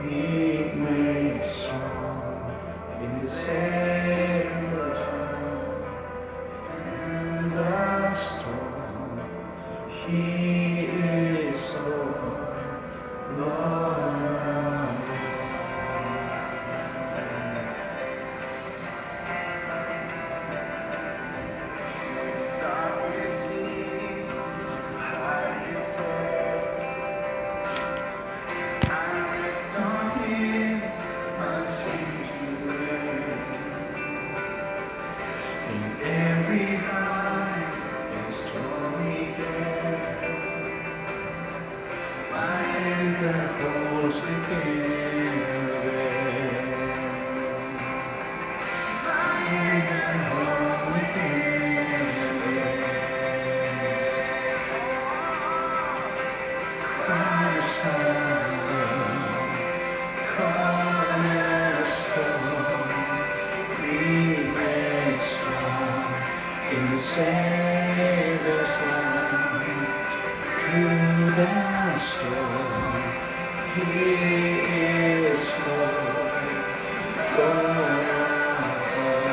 He made strong in the Savior's love through the storm. He is Lord, Lord alone. When darkness sees to hide his face, I rest on his unchanging grace. In every high and stormy gale, my anchor holds within the veil. My anchor holds within the veil. Christ alone, cornerstone, remains strong in the Savior's love. Through the storm, He is Lord, Lord alone.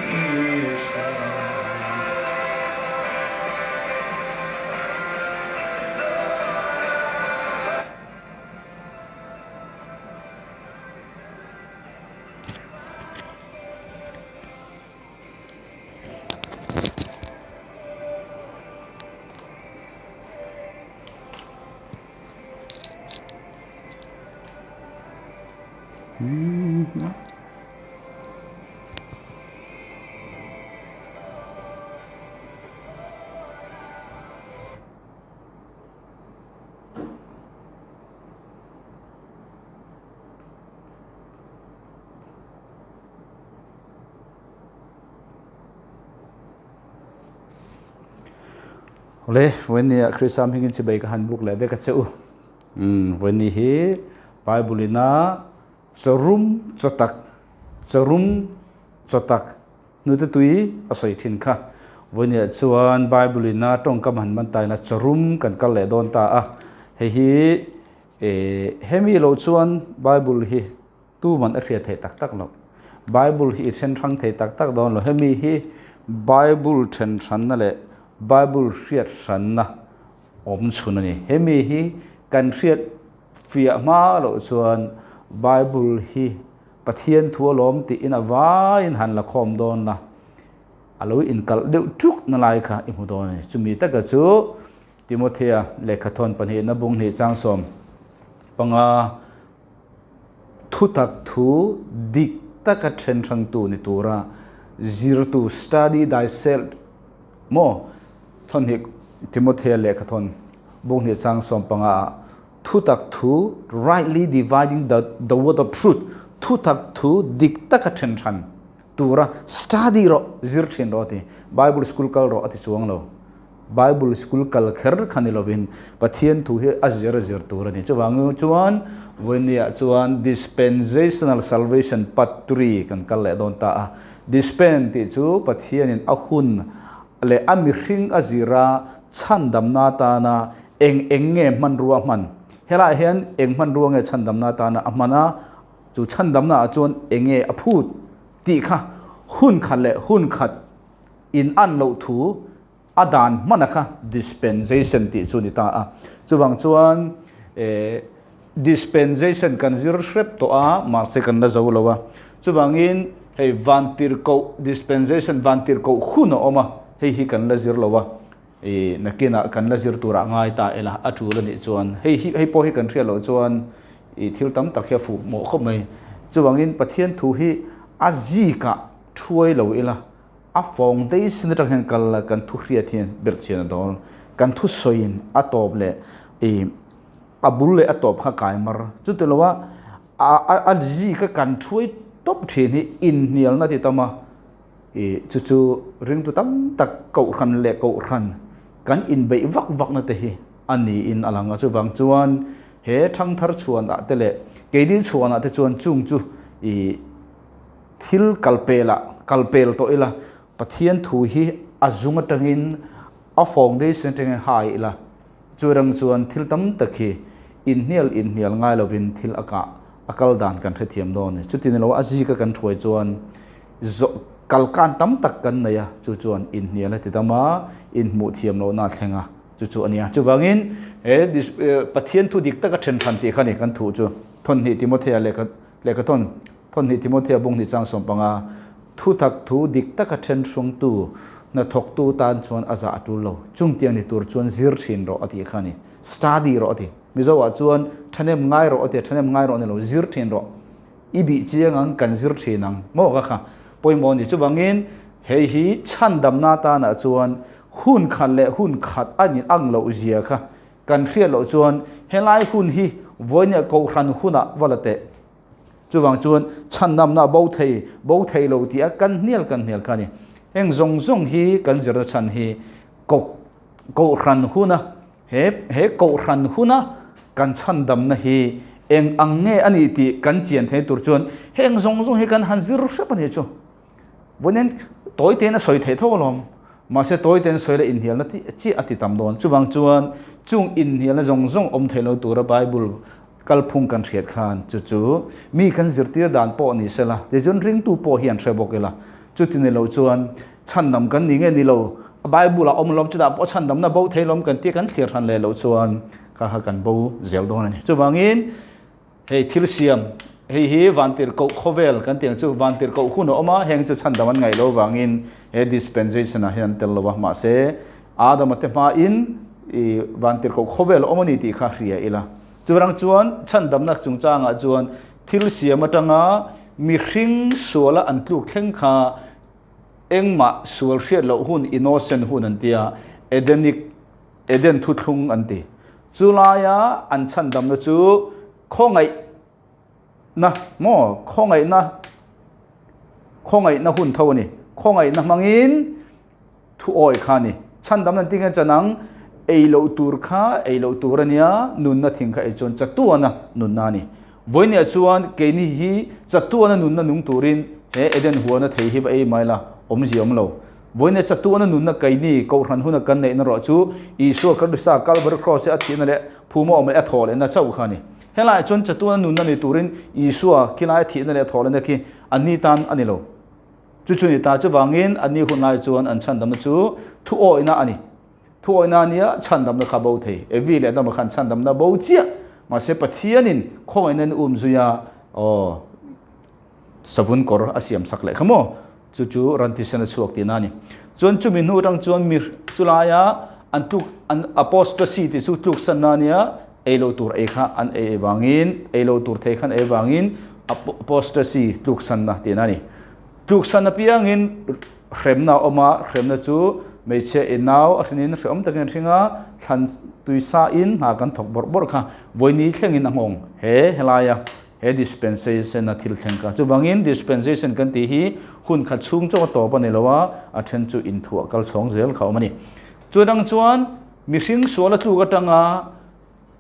He is Lord. Ole, vawiin ah Krista hmingin chibai ka han buk leh vek a che u. Umm, vawiin hi Bible ina chawrum chawtak, chawrum chawtak hnute tui a sawi thin kha. Vawiin ah chuan Bible ina tawngkam han man taina chawrum kan kal leh dawn ta a. Hei hi hemi loh chuan Bible hi Tuman a hriat theih tak tak loh. Bible hi i then hrang thei tak tak dawn lo. Hemi hi Bible then hranna leh Bible hriat hranna awm chhun a ni. Hemi hi kan hriat fiah hma loh chuan Bible hi Pathian thu alawm tiin a vaiin han la khawm dawn la, a lo inkalh deuh tuk na lai kha i hmu dawn a ni. Chumi taka chu Timothea lehkhathawn pahnihna bung hnih chang 15 Thutak thu dik taka then hrangtu ni tura zirtu, study thyself, maw? Thawnhnih Timothea lehkhathawn Bunghnih chang 15 ah thutak thu, rightly dividing the the word of truth, thutak thu dik taka then hran tura study rawh, zir thin rawh a ti. Bible school kal rawh a ti chuang lo. Bible school kal kher kha ni lovin Pathian thu hi a zir zir tur a ni. Chuvang chuan vawinia chuan Dispensational Salvation Part 3 kan kal leh dawn ta a. Dispen tih chu Pathianin a hun leh a mihring a zira chhandamna atana eng eng nge hmanrua a hman. Helaiah hian eng hmanrua nge chhandamna atana a hman a, chu chhandamna ah chuan eng nge a phut tih kha hun khat leh hun khat in an loh thu a dan hmana kha dispensation tih chu ni ta a. Chuvang chuan dispensation kan zir hrep tawh a, mahse kan la zo lo a. Chuvangin hei vantirhkoh dispensation vantirhkoh hun a awm a, hei hi kan la zir lo a, nakinah kan la zir turah ngai ta ila a tul a nih chuan hei hi hei pawh hi kan hriat loh chuan thil tam tak hi a fuh mawh khawp mai. Chuvangin Pathian thu hi a zikah thuai lo ila A foundation atang hian kal la kan thu hriat hian belhchian a dawl. Kan thu sawiin a tawp leh ih a bul leh a tawp kha kai mar. Chuti lo a a zi kha kan thuai tawp thin hi inhnialna ti tam a ih chu chu ringtu tam tak kohhran leh kohhran kan inbeih vak vak na te hi a niin a lang a. Chuvang chuan he thangthar chhuanah te leh keini chhuanah te chuan chung chu ih Thil kalpel ah kalpel tawh ila, Pathian thu hi a zung atangin a foundation atangin hai ila. Churang chuan thil tam tak hi inhnial inhnial ngai lovin thil a kah a kal dan kan hrethiam dawn a ni. Chuti ni lo a zika kan thuai chuan zawh kal kan tam tak kan nei a, chu chuan inhnial a ti dam a, inhmuh thiam lohna a thleng a, chu chu a nia. Chuvangin he Pathian thu dik taka then hran tih kha a ni kan thuh chu. Thawnhnih Timothea lehkha lehkha thawn Thawnhnih Timothea bung hnih chang 15 Thutak thu dik taka then hrungtu hnathawktu tan chuan a zah a tul lo. Chungtiang ni tur chuan zir thin rawh a tih kha a ni. Study rawh a ti. Mizo ah chuan thahnem ngai rawh a ti a, thahnem ngai rawh ni lo, zir thin rawh. I bih chiang ang, kan zir thin ang maw ka kha pawimawh a ni. Chuvangin hei hi chhandamna tanah chuan hun khat leh hun khat a ni ang loh zia kha kan hriat loh chuan helai hun hi vawinia kohhran hunah va la teh. Chuvang chuan chhandamna bo thei, bo thei lo tih a kan hnial kan hnial kha a ni. Heng zawng zawng hi kan zirna chhan hi kohhran huna He he kohhran huna kan chhandamna hi eng ang nge a nih tih kan chian thei tur chuan heng zawng zawng hi kan han zir hrep a nih chu. Vawiin tawi tein a sawi theih tho alawm. Mahse tawi tein sawi leh inhnialna tih chiah a ti tam dawn. Chuvang chuan chung inhnialna zawng zawng awm thei lo tura Bible kalphung kan hriat khan chu chu mi kan zirtir dan pawh ni sela, tichuan ringtu pawh hi an hre bawk ila. Chuti ni lo chuan Chhandam kan ni nge ni lo, Bible ah awm lawm chutah pawh chhandamna bo thei lawm kan tih kan thlir hran leh loh chuan kha kha kan bo zel dawn a ni. Chuvangin hei thil siam hei hi vantirhkoh khawvel kan tih ang chu vantirhkoh hun a awm a, heng chu chhandam an ngaih loh vangin he dispensation ah hian an tel lo a, mahse Adama te hmain i vantirhkoh khawvel a awm a ni tih kha hria ila. Chuvang chuan chhandamna chungchangah chuan thil siam atanga mihring suala an tluk thleng kha Engmah sual hriat loh hun innocent hun an tia, Edenic, Eden thuthlung an ti. Chu laia an chhandamna chu khawngaihna maw, khawngaihna, khawngaihna hun tho a ni. Khawngaihna hmangin thu awi kha a ni. Chhandamna an ti nge chan ang, ei loh tur kha ei loh tur a nia, nunna thing kha ei chuan chatuana nunna a ni. Vawinia chuan keini hi chatuana nunna nung turin he Eden huana thei hi va ei mai la, awmzia awm lo. Vawinia chatuana nunna keini Kohhran huna kan neihna rawh chu Isua Krista Kalvari Kraws a thihna leh phuma awm leh a thawh lehna chauh kha a ni. Helaiah chuan chatuana nunna ni turin Isua khilai a thihna leh a thawh lehna khi anni tan a ni lo. Chu chu ni ta chuvangin anni hunlai chuan an chhandamna chu thuawihna a ni. Thuawihna nia chhandamna kha bo thei. Evi leh Adama khan chhandamna bo chiah. Mahse Pathianin khawngaihna in um zui a, aw, savun kawr a siam sak leh kha maw? Chu chu ran thisen a chhuak tihna a ni. Chuan chumi hnu atang chuan mi chulaia an tluk, an apostasy tih chu tluksanna ania, ei lo tur ei kha an ei vangin, ei lo tur thei kha an ei vangin apostasy tluksanna tihna a ni. Tluksan apiangin hremna a awm a, hremna chu hmeichhia i nau a hrinin hrehawm takin a hring a, thlan tuisa in hna kan thawk bawrh bawrh kha vawini thlengin a nghawng he helaia he dispensation a thil thleng kha. Chuvangin dispensation kan tih hi hun khat chhung chauh a tawp a ni lo a, a then chu inthuah kal chhawng zel kha a awm a ni. Chudang chuan mihring sual a tluk atanga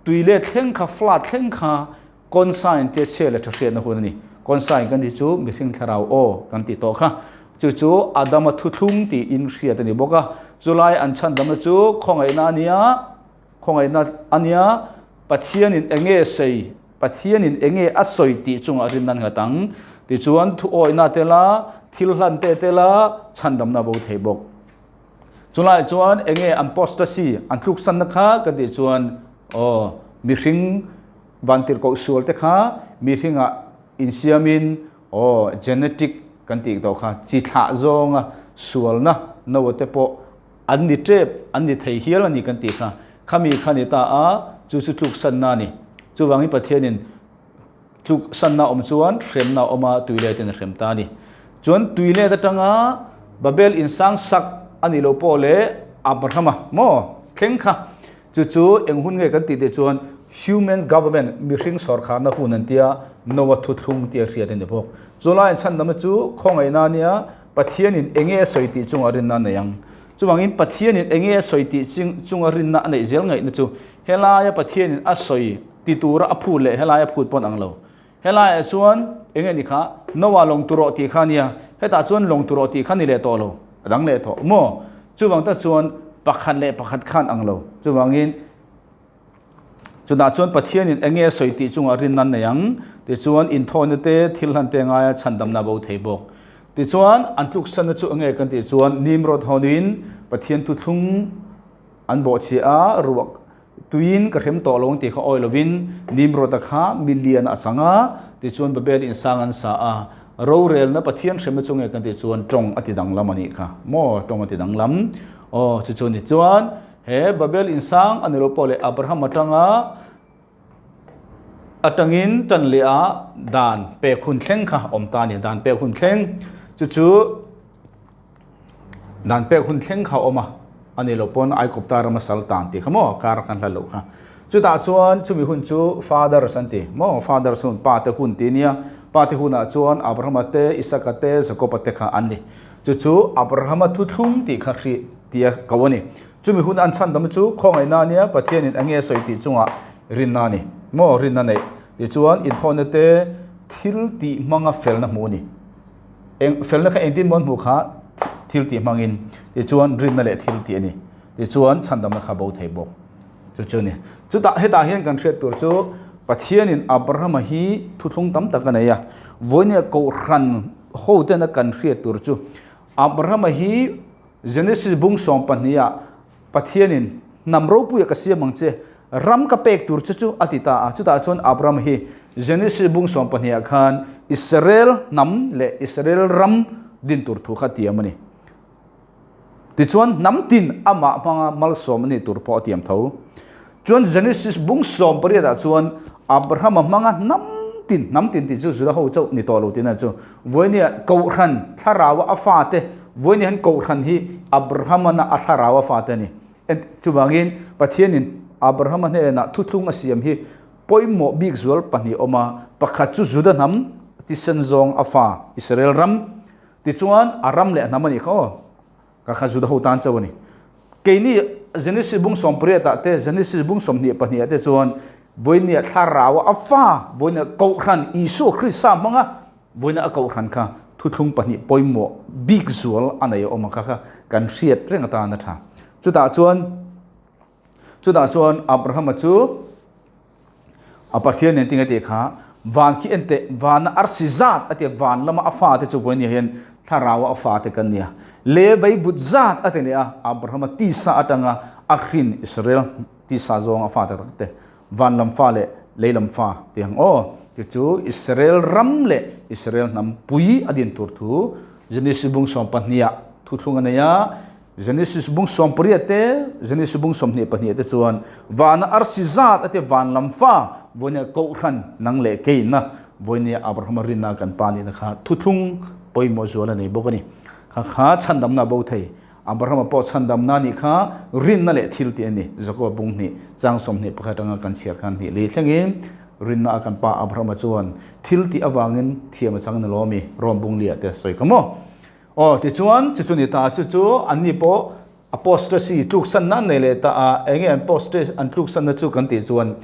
tui let thleng kha flood thleng kha Consign tia chhia leh tha hriatna hun a ni. Consign kan tih chu mihring thlarau aw kan tih tawh kha. Chu chu Adama thuthlung tiin hriat a ni bawk a. Chulai an chhandamna chu khawngaihna a nia, khawngaihna a nia, Pathianin enge sei, Pathianin enge a sawi tih chungah rinna an nghat ang. Tichuan thu awihna a tel a, thil hlan te a tel a, chhandamna a bo thei bawk. Chulai chuan enge an apostasy, an tluksanna kha kan tih chuan aw mihring Vantirhkoh sual te kha mihringah insiamin aw genetic kan tih tawh kha chi thlah zawnga sualna no te pawh an ni tep an ni thei hial a ni kan tih kha khami kha ni ta a chu chu tluksanna a ni. Chuvangin Pathianin tluksanna awm chuan hremna a awm a tuiletin a hrem ta a ni. Chuan tuilet atanga Babel insang sak a nih loh pawh leh Abrahama maw thleng kha Chu chu eng hun nge kan tih teh chuan human government, mihring sawrkharna hun an tia, Noah thuthlung tia hriat a ni bawk. Chu laiin chhandamna chu khawngaihna a nia, Pathianin enge a sawi tih chungah rinna a nei ang. Chuvangin Pathianin enge a sawi tih chunga rinna a neih zel ngaihna chu helaia Pathianin a sawi ti tura a phut leh helaia phut pawn ang lo. Helaiah chuan enge ni kha Noah lawng tur rawh tih kha a nia, hetah chuan lawng tur rawh tih kha ni leh tawh lo, a dang leh tawh maw? Chuvang tak chuan pakhat leh pakhat khan ang lo. Chuvangin Chutah chuan Pathianin eng nge a sawi tih chungah rinna an nei ang. Tichuan, inthawina te, thil hlan te ngaia chhandamna a bo thei bawk. Tichuan, an tluksanna chu eng nge kan tih chuan Nimrod hawnin Pathian thuthlung an bawhchhiah a, ruah tuiin ka hrem tawh lo ang tih kha awi lovin Nimrod-a kha milian a chang a, tichuan Babel insang an sa a. Rorelna Pathian hremna chu nge kan tih chuan tawng a ti danglam a nih kha maw? Tawng a ti danglam. Aw, chu chu ni chuan he Babel insang a ni lo pawh leh Abraham atanga atangin tan leh a dan pek hun thleng kha awm ta a ni. Dan pek hun thleng chu chu Dan pek hun thleng kha a awm a, a ni lo pawn Aikawpta rama sal tan tih kha maw kar kan hla loh kha. Chutah chuan chumi hun chu Fathers an ti maw, Fathers hun, Pa te hun tih nia, Pa te hunah chuan Abrahama te, Isaka te, Jakoba te kha an ni. Chu chu Abrahama thuthlung tih kha hrih tia ko a ni. Chumi hun an chhandam chu khawngaihna a nia, Pathianin eng nge a sawi tih chungah rinna a ni maw, rinna neih. Tichuan inthawhna te thil tih hmanga felna hmuh a ni. Eng felna kha engtin maw an hmuh kha thil tih hmangin tichuan rinna leh thil tih a ni. Tichuan chhandamna kha bo thei bawk. Chu chu a ni. Chutah hetah hian kan hriat tur chu Pathianin Abrahama hi thuthlung tam tak a nei a. Vawinia Kohhran ho tena kan hriat tur chu Abrahama hi Genesis bung 12ah Pathianin, Hnam ropuia ka siam ang che, ram ka pek tur che chu, a ti ta a. Chutah chuan Abraham hi Genesis bung 12ah khan Israel hnam leh Israel ram din tur thu kha a tiam a ni. Tichuan, hnam tin amah hmanga malsawm a nih tur pawh a tiam tho. Chuan Genesis bung 18ah chuan Abrahama hmanga hnam tin, hnam tin tih chu Juda ho chauh ni tawh lo tihna chu, vawinia Kohhran thlaraua a fate, vawinia hian Kohhran hi Abrahamana a thlaraua fate a ni. Chuvangin Pathianin Abrahama hnenah thuthlung a siam hi pawimawh bik zual pahnih a awm a, pakhat chu Juda hnam tisen zawng a fa Israel ram, tichuan a ram leh a hnam a nih kha aw. Ka kha Juda ho tan chauh a ni. Keini Genesis bung 18 ah te, Genesis bung 22 ah te chuan vawinia thlarau a fa, vawinia Kohhran Isua Krista hmanga vawinia a Kohhran kha thuthlung pahnih pawimawh bik zual a nei a awm a kha kha kan hriat reng atan a tha. Chutah chuan chutah chuan Abrahama chu A Pathian nen tinge tih kha van khi en teh vana arsi zat a tia van lama a fate chu vawiin hian thlaraua a fate kan nia le vei vut zat a ti leh a Abrahama tisa atanga a hrin Israel tisa zawng a fate tak te van lam fa leh lei lam fa tih ang aw chu chu Israel ram leh Israel hnam pui a din tur thu Genesis bung 12 ah thuthlung a nei a. Genesis bung 18 te, Genesis bung 22 te chuan vana arsi zat ate van lam fa vawinia Kohhran nang leh keina vawinia Abrahama rinna kan pa nihna kha thuthlung pawimawh zual a nei bawk a ni. Kha kha chhandamna bo thei. Abrahama pawh chhandamna nih kha rinna leh thil tih a ni. Jakoba bung hnih chang 21 atanga kan chhiar khan hnih li thlengin rinna a kan pa Abrahama chuan thil tih avangin thiam a chang ni lo ami Rom bung liah te sawi kha maw? Aw, tichuan, chu chu ni ta, chu chu anni pawh apostasy tluksanna an nei leh ta a, eng nge an apostasy an tluksanna chu kan tih chuan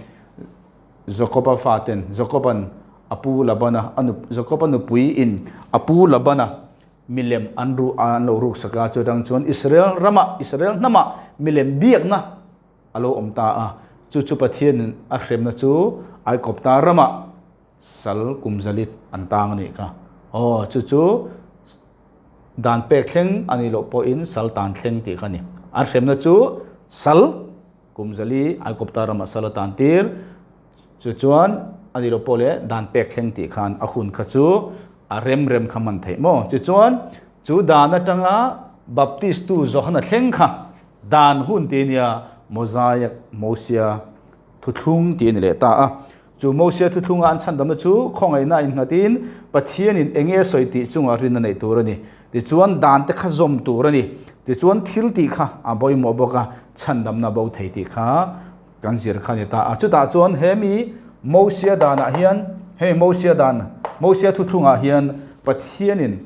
Jakoba faten, Jakoban a pu Labana a nu, Jakoba nupui in a pu Labana milem an ru an lo ruksak a, chutang chuan Israel ramah, Israel hnamah milem biakna a lo awm ta a, chu chu Pathianin a hremna chu Aikawpta ramah Sal kum zalit an tang a nih kha. Aw, chu chu dan pek thleng a nih loh pawhin sal tan thleng tih kha a ni. An hremna chu sal kum zali Aikawpta ramah sal a tan tir. Chu chuan a nih loh pawh leh dan pek thleng tih khan a hun kha chu a rem rem kha man theih maw. Tichuan chu dan atanga Baptist tu Johana thleng kha dan hun tih a nia Mosaic, Mosia thuthlung tih a ni leh ta a. Chu Mosia thuthlunga an chhandamna chu khawngaihna innghatin Pathianin eng nge sawi tih chungah rinna neih tur a ni. Tichuan dante kha zawm tur a ni. Tichuan thil tih kha a bawimawh bawk a, chhandamna bo thei tih kha kan zir kha a ni ta a. Chutah chuan he mi Mosia danah hian, hei Mosia dan, Mosia thuthlungah hian Pathianin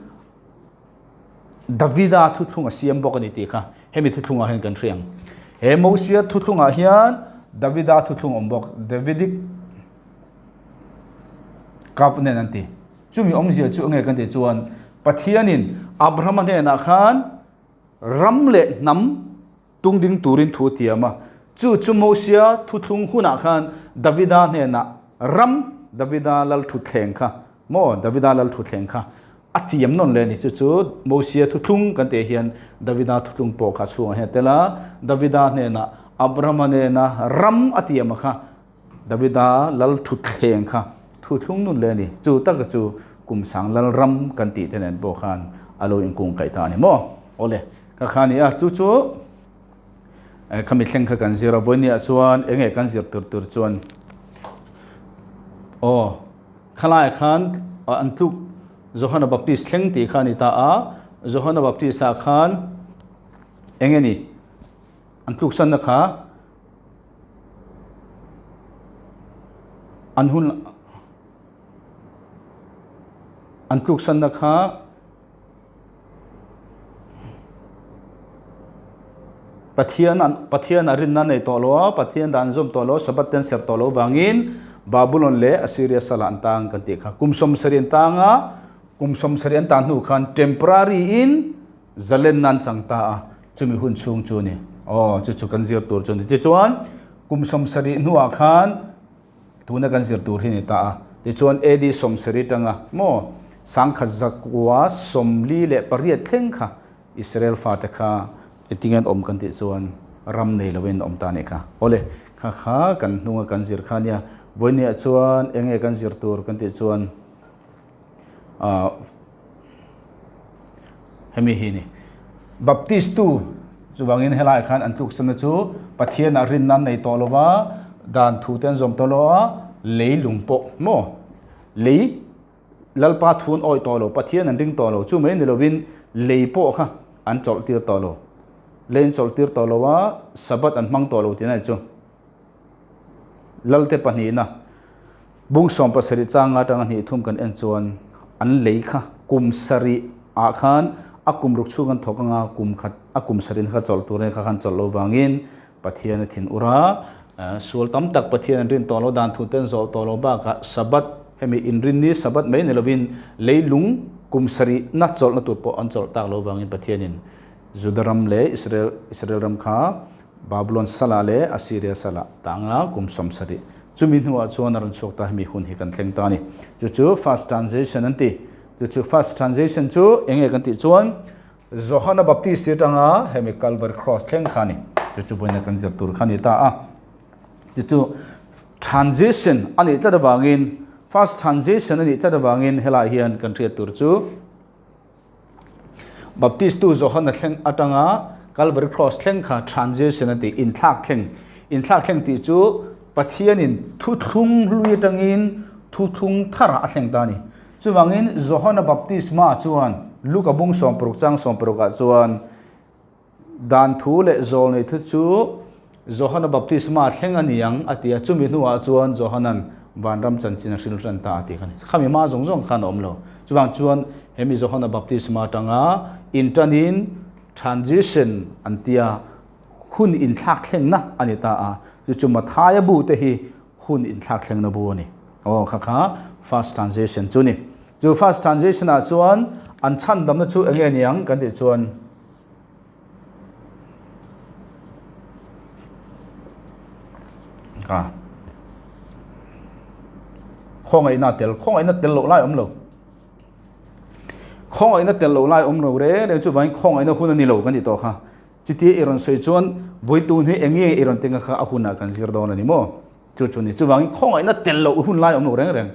Davida thuthlung a siam bawk a ni tih kha hemi thuthlungah hian kan hria ang. He Mosia thuthlungah hian Davida thuthlung a awm bawk, Davidic Covenant an ti. Chumi awmzia chu enge kan tih chuan Pathianin Abrahama hnenah khan ram leh hnam tung ding turin thu a tiam a. Chu chu Mosia thuthlung hunah khan Davida hnenah ram, Davida lal thutthleng kha maw, Davida lal thutthleng kha a tiam nawn leh a ni. Chu chu Mosia thuthlung kan tih hian Davida thuthlung pawh kha chhungah hian a tel a, Davida hnenah Abrahama nena ram a tiam a kha Davida lal thutthleng kha thuthlung nun leh a ni. Chu taka chu kum sang lal ram kan tih te nen pawh khan a lo inkungkaih ta a ni maw? Awle, ka kha a ni a, chu chu khami thleng kha kan zir a, vawinia chuan eng nge kan zir tur tur chuan aw khalaiah khan an tluk Johana Baptist thleng tih kha a ni ta a, Johana Baptist ah khan eng nge ni an tluksanna kha an hun an tluksanna kha Pathian an Pathian a rinna nei tawh lo a, Pathian dan zawm tawh lo, Sabbath te an serh tawh lo vangin Babulon leh Assyria salah an tang kan tih kha. Kum sawmsarih an tang a, kum sawmsarih an tan hnu khan temporary in zalenna an chang ta a, chumi hun chhung chu a ni. Aw, chu chu kan zir tur chu a ni. Tichuan, kum sawmsarih hnuah khan Tuna kan zir tur hi a ni ta a. Tichuan AD sawmsarih atanga maw sangkhat zakua 48 thleng kha Israel fate kha engtin nge an awm kan tih chuan ram nei lovin an awm ta a nih kha. Awle, kha kha kan hnunga kan zir kha a nia. Vawinia chuan eng nge kan zir tur kan tih chuan ah hemi hi a ni. Baptist tu chuvangin helaiah khan an tluksanna chu Pathianah rinna an nei tawh lo va, dan thu te an zawm tawh lo a, lei lung pawh maw lei Lalpa thu an awih tawh lo, Pathian an ring tawh lo, chu mai ni lovin lei pawh kha an chawlh tir tawh lo. Lei an chawlh tir tawh lo a, Sabbath an hmang tawh lo tih na ni chu. Lalte pahnihna bung 17 changa atanga hnih thum kan en chuan an lei kha kum sarih ah khan a kum ruk chhung an thawk anga kum khat a kum sarih kha chawlh tur kha khan chawlh lo vangin Pathian a thin ur a, sual tam tak Pathian an rin tawh lo dan thu te an zawh tawh lo bakah Sabbath hemi inrinni Sabbath mai ni lovin leilung kum sarih na chawlhna tur pawh an chawlh tak lo vangin Pathianin Juda ram leh Israel Israel ram kha Babulon salah leh Assyria salah tanga kum 70 chumi hnuah chuan a rawn chhuak ta hemi hun hi kan thleng ta a ni. Chu chu first transition an ti. Chu chu first transition chu eng nge kan tih chuan Johana Baptist atanga hemi Calvary cross thleng kha a ni. Chu chu vawiina kan zir tur kha a ni ta a. Chu chu transition a nih tlat avangin first transition a nih tlat avangin helaiah hian kan hriat tur chu Baptist tu Johana thleng atanga Calvary Cross thleng kha transition a ti, inthlak thleng. Inthlak thleng tih chu Pathianin thuthlung hlui atangin thuthlung tharah a thleng ta a ni. Chuvangin Johana Baptisma chuan Luka bung 16 chang 16 ah chuan Dan thu leh zawlnei thu chu Johana baptisma thleng a ni ang a ti a, chumi hnuah chuan Johana'n vanram chanchin a hril tan ta a ti kha a ni. Khami hma zawng zawng khan a awm lo. Chuvang chuan hemi Johana baptisma atanga intanin transition an tia hun inthlak thlengna a ni ta a, chu chu Mathaia bu te hi hun inthlak thlengna bu a ni. Aw kha kha first transition chu a ni. Chu first transition ah chuan an chhandamna chu eng nge ni ang kan tih chuan, a khawngaihna tel khawngaihna tel loh lai awm lo khawngaihna tel loh lai awm lo reng reng chuvangin khawngaihna hun a ni lo kan tih tawh kha chutia i rawn sawi chuan vawi tun hi eng nge i rawn tinga kha a hunah kan zir dawn a ni maw chu chu ni chuvangin khawngaihna tel loh hun lai awm lo reng reng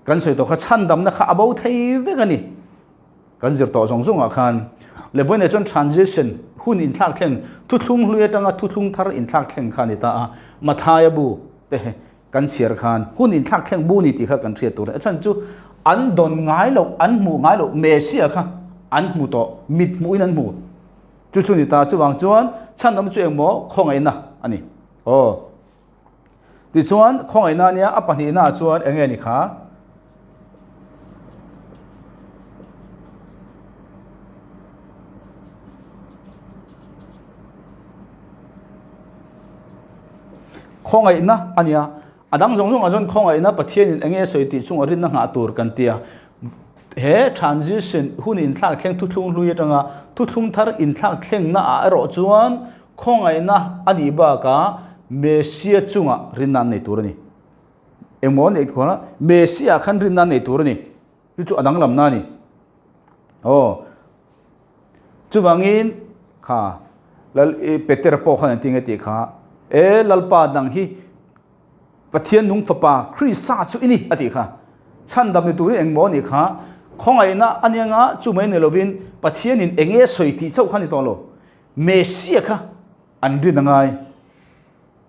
kan sawi tawh kha chhandamna kha a bo thei vek a ni. Kan zir tawh zawng zawngah khan Levoine chuan transition, hun inthlak thleng, thuthlung hlui atanga thuthlung thar inthlak thleng kha a ni ta a, Mathaia bu te kan chhiar khan hun inthlak thleng bu ni tih kha kan hriat tur a ni. A chhan chu an dawn ngai loh, an hmuh ngai loh Messiah kha an hmu tawh, mit hmuhin an hmu. Chu chu ni ta, chuvang chuan chhan awm chu engmaw khawngaihna a ni. Aw. Tichuan, khawngaihna ania a pahnihnaah chuan eng nge ni kha? Khawngaihna ania a dang zawng zawngah chuan khawngaihna Pathianin eng nge sawi tih chungah rinna nghah tur kan ti a. He transition hun inthlak thleng thuthlung hlui atanga thuthlung thar inthlak thlengnaah erawh chuan Khawngaihna a nih bakah Messia chungah rinna an nei tur a ni. Engmaw an neih khuan a, Messia khan rinna an nei tur a ni. Chu chu a danglamna a ni. Aw. Chuvangin kha Lal Peter pawh khan an ti nge tih kha, E Lalpa dang hi Pathian nung fapa Krista chu i ni a tih kha. Chhandam ni turin engmaw a nih kha, khawngaihna a nia nga chu mai ni lovin Pathianin eng nge sawi tih chauh kha a ni tawh lo. Messia kha an rin a ngai.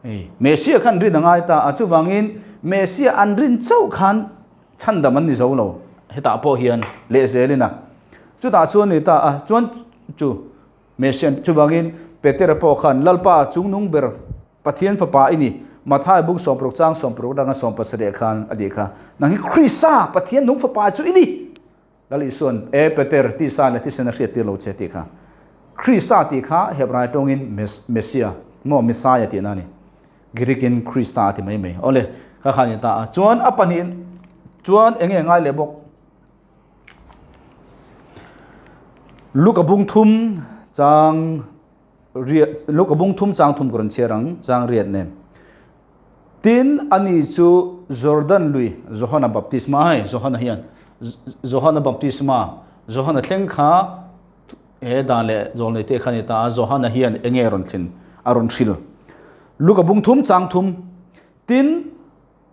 Hei, Messia kha an rin a ngai ta a, chuvangin Messia an rin chauh khan chhandam an ni zo lo. Hetah pawh hian lehzelin a. Chutah chuan ni ta a, chuan chu Messia chuvangin Petera pawh khan Lalpa chungnung ber Pathian fapa i ni, Mathai bung 60 chang 60 atanga 70 khan a tih kha, Nang hi Krista, Pathian nung fapa chu i ni! Lal Isua'n, E Peter, tisa leh thisen a hriattir lo che tih kha. Krista tih kha Hebrai tawngin Messia, maw Messiah tihna a ni. Greek-in Krista a ti mai mai. Awle, kha kha a ni ta a. Chuan a pahnih chuan eng nge ngai leh bawk? Luka bung thum chang riat Luka bung thum chang thum ka rawn chhiar ang chang riat nen. Tin, ani chu Jordan lui Johana baptisma hei Johana hian Johana baptisma Johana thleng kha he dan leh zawl nei te kha ni ta a Johana hian enge rawn thlen a rawn hril. Luka bung thum chang thum Tin,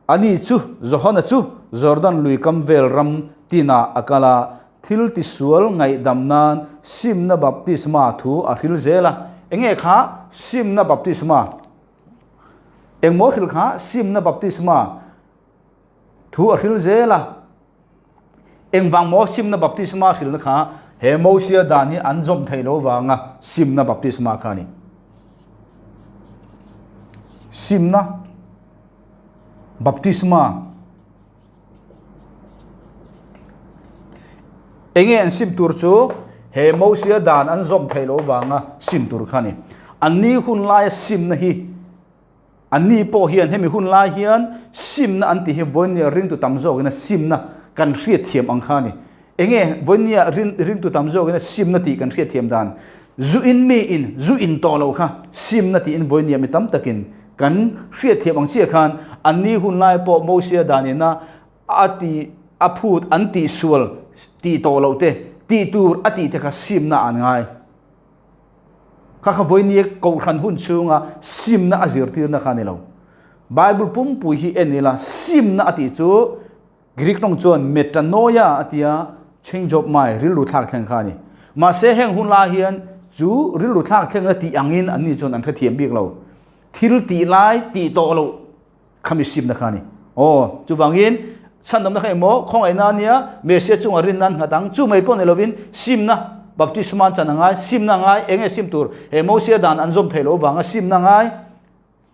Ani chu Johana chu Jordan lui kam vel ram tinah a kal a, thil tisual ngaihdam nan simna baptisma thu a hril zel a. Enge kha simna baptisma? Engmaw hril kha simna baptisma thu a hril zel a. Engvang maw simna baptisma hrilna kha he Mosia dan hi an zawm theih lo vanga simna baptisma kha a ni. Simna baptisma enge an sim tur chu he Mosia dan an zawm theih lo vanga sim tur kha a ni. Anni hun laia simna hi Anni pawh hian hemi hun lai hian simna an tih hi vawinia ringtu tam zawkina simna kan hriatthiam ang kha a ni. Enge vawinia ringtu tam zawkina simna tih kan hriatthiam dan? Zu in mi in zu in tawh loh kha simna tiin vawinia mi tam takin kan hriatthiam ang chiah khan anni hun lai pawh Mosia danina a ti a phut an tihsual tih tawh loh te tih tur a tih te kha simna an ngai. Kha kha vawinia kohhran hun chhunga simna a zirtirna kha a ni lo. Bible pumpui hi en ila simna a tih chu Greek tawng chuan metanoia a tia, change of mind, rilru thlak thleng kha a ni. Mahse heng hun lai hian chu rilru thlak thlengna tih angin anni chuan an hrethiam bik lo. Thil tih lai tih tawh loh Khami simna kha a ni. Aw, chuvangin chhandamna kha emaw khawngaihna a nia, Messiah chunga rinna an nghat ang. Chu mai pawh ni lovin simna, baptisma an chan a ngai, simna a ngai, eng nge sim tur? He Mosia dan an zawm theih loh avanga simna a ngai,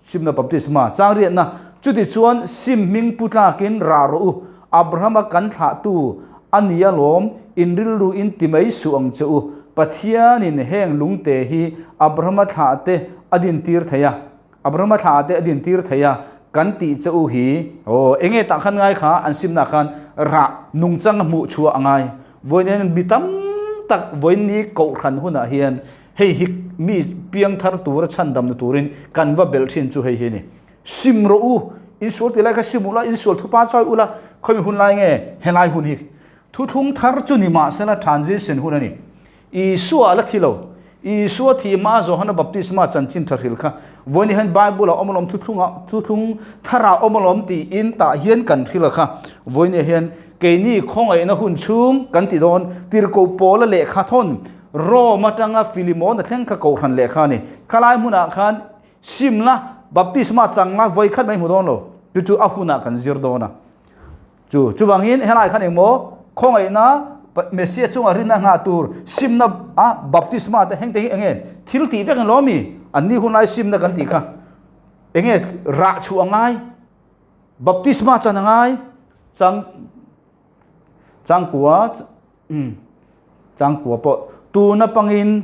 simna baptisma, chang riatna. Chuti chuan sim hming pu tlakin rah rawh u, Abrahama kan thlahtu a ni alawm, in rilru in ti mai suh ang che u. Pathianin heng lungte hi Abrahama thlahte a dintir thei a. Abrahama thla te a din tir thei a, kan tih che u hi. Aw, enge tah khan ngai kha an simna khan rah nungchang a hmuh chhuah a ngai. Vawiin mi tam tak vawiin kohhran hunah hian hei hi mi piangthar tura chhandamna turin kan va belh thin chu hei hi a ni. Sim rawh u, insual tih lai kha sim ula, insual thupa chawi ula, khawimi hun lai nge helai hun hi thuthlung thar chu ni mahsela transition hun a ni. Isua a la thi lo. Isua thi hma Johana baptisma chanchin tha hril kha vawiin hian Bible ah awm alawm thuthlung ah thuthlung thar ah awm alawm tiin tah hian kan hril a kha. Vawiin hian keini khawngaihna hun chhung kan ti dawn tirhkoh Paula lehkha thawn Rome atanga Philemon a thleng kha kohhran lehkha a ni. Khalai hmunah khan simna baptisma changna vawikhat mai hmu dawn lo. Chu chu a hunah kan zir dawn a. Chu chuvangin helai khan engmaw khawngaihna Messiah chunga rinna nghah tur simna a baptisma te heng te hi enge thil tih vek lo mi an ni hunlai simna kan tih kha enge rah chhuah angai baptisma chan angai chang changkua um changkua pawh tuna pangin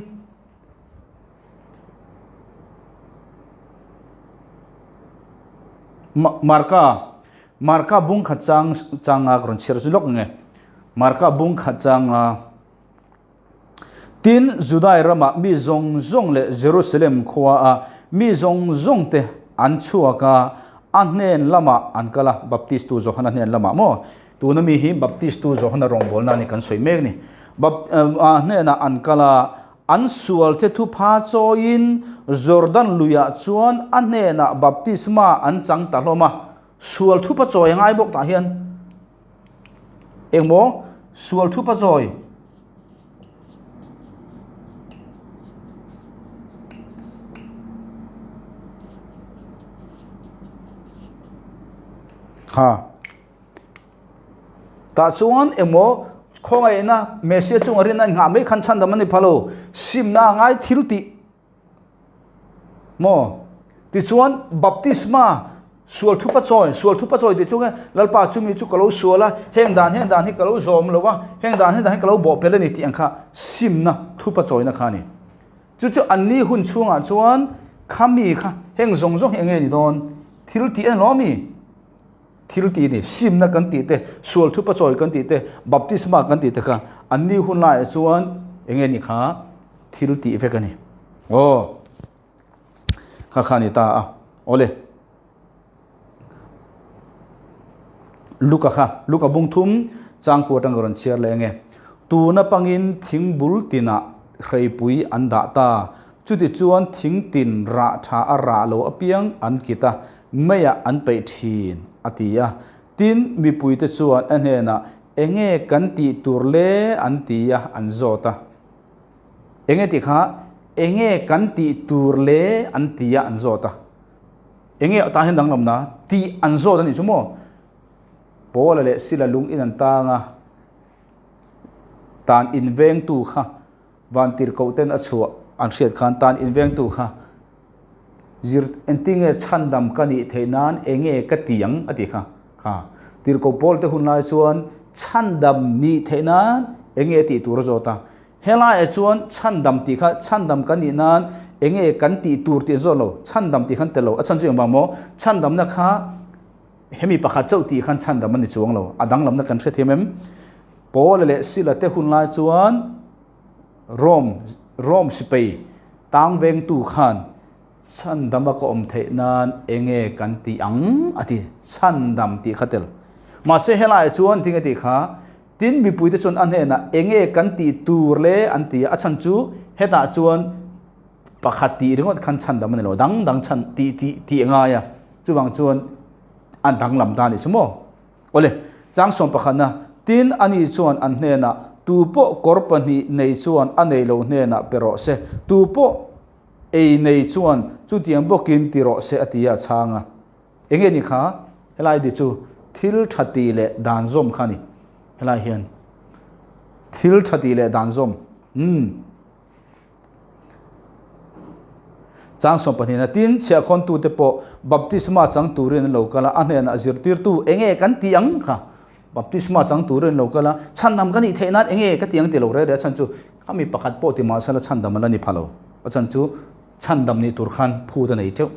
Marka Marka bung khat chang changa ka rawn chhiar chu lawk nge Marka bung khat changa Tin, Judai rama mi zawng zawng leh Jerusalem khuaa mi zawng zawngte an chhuak a, a hnen lamah an kal a, Baptistu Johana hnen lamah maw? Tuna mi hi Baptistu Johana rawngbawlna a ni kan sawi mek ni. A hnenah an kal a, an sualte thupha chawiin Jordan luiah chuan a hnenah baptisma an chang ta hlawm a, sual thupa chawi a ngai bawk tah hian engmaw sual thupa chawi. Ha. Tah chuan emaw khawngaihna Messiah chunga rin a inngah mai khan chhandam a ni pha lo, simna a ngai thil tih maw? Tichuan baptisma sual thupa chawi, sual thupa chawi tih chu nge Lalpa chumi chu ka lo sual a, heng dan heng dan hi ka lo zawm lo a, heng dan heng dan hi ka lo bawhpelh a ni tih ang kha simna thupa chawina kha a ni. Chu chu anni hun chhungah chuan khami kha heng zawng zawng hi eng nge ni dawn? Thil tih a ni lo ami? Thil tih ni, simna kan tih te, sual thupa chawi kan tih te, baptisma kan tih te kha anni hun laiah chuan eng nge ni kha thil tih vek a ni. Aw, kha kha a ni ta a. Awle. Luka kha, Luka bung thum changkua atang ka rawn chhiar leh enge. Tuna pangin thing bul tinah hreipui an dah ta. Chutichuan thing tin rah tha a rah lo apiang an kit a, meiah an peih thin, a ti a. Tin, mipuite chuan a hnenah, Enge kan tih tur le? an ti a, an zawt a. Enge tih kha, Enge kan tih tur le? an ti a, an zawt a. Enge tah hian danglamna tih an zawt a nih chu maw? Paula leh Sila lung in an tang a, tan invengtu kha Vantirhkoh ten a chhuah an hriat khan tan invengtu kha zir entinge chhandam ka nih theih nan enge ka ti ang a ti kha kha tirhkoh pawl te hun lai chuan chhandam nih theih nan enge tih tur a zawt a helaiah chuan chhandam tih kha chhandam ka nih nan enge kan tih tur tih an zawt lo chhandam tih khan tel lo a chhan chu engvang maw chhandamna kha hemi pakhat chauh tih khan chhandam a ni chuang lo a danglamna kan hrethiam em Paula leh Sila te hun lai chuan Rome Rome sipai tang vengtu khan chhandama ka awm theih nan enge kan tih ang a ti chhandam tih kha tel. Mahse helaiah chuan tinge tih kha tin mipuite chuan a hnenah enge kan tih tur le an ti a, a chhan chu hetah chuan pakhat tih ringawt khan chhandam a ni lo dang dang chhan tih tih tih a ngai a chuvang chuan a danglam ta a nih chu maw. Awle, chang sawm pakhatna, tin ani chuan an hnenah, Tu pawh kawr pahnih nei chuan a nei lo hnenah pe rawh se, tu pawh ei nei chuan chutiang bawkin ti rawh se a ti a chhang a. Enge ni kha? Helai di chu thil tha tih leh dan zawm kha a ni. Helai hian thil tha tih leh dan zawm. Umm. Chang sawm pahnihna tin chhiahkhawntute pawh baptisma chang turin an lo kal a, a hnenah zirtirtu enge kan tih ang kha baptisma chang turin an lo kal a, chhandam ka nih theih nan enge ka tih ang ti lo reh reh a chhan chu khami pakhat pawh ti mahse la chhandam a la ni pha lo a chhan chu chhandam nih tur khan phut a nei teuh.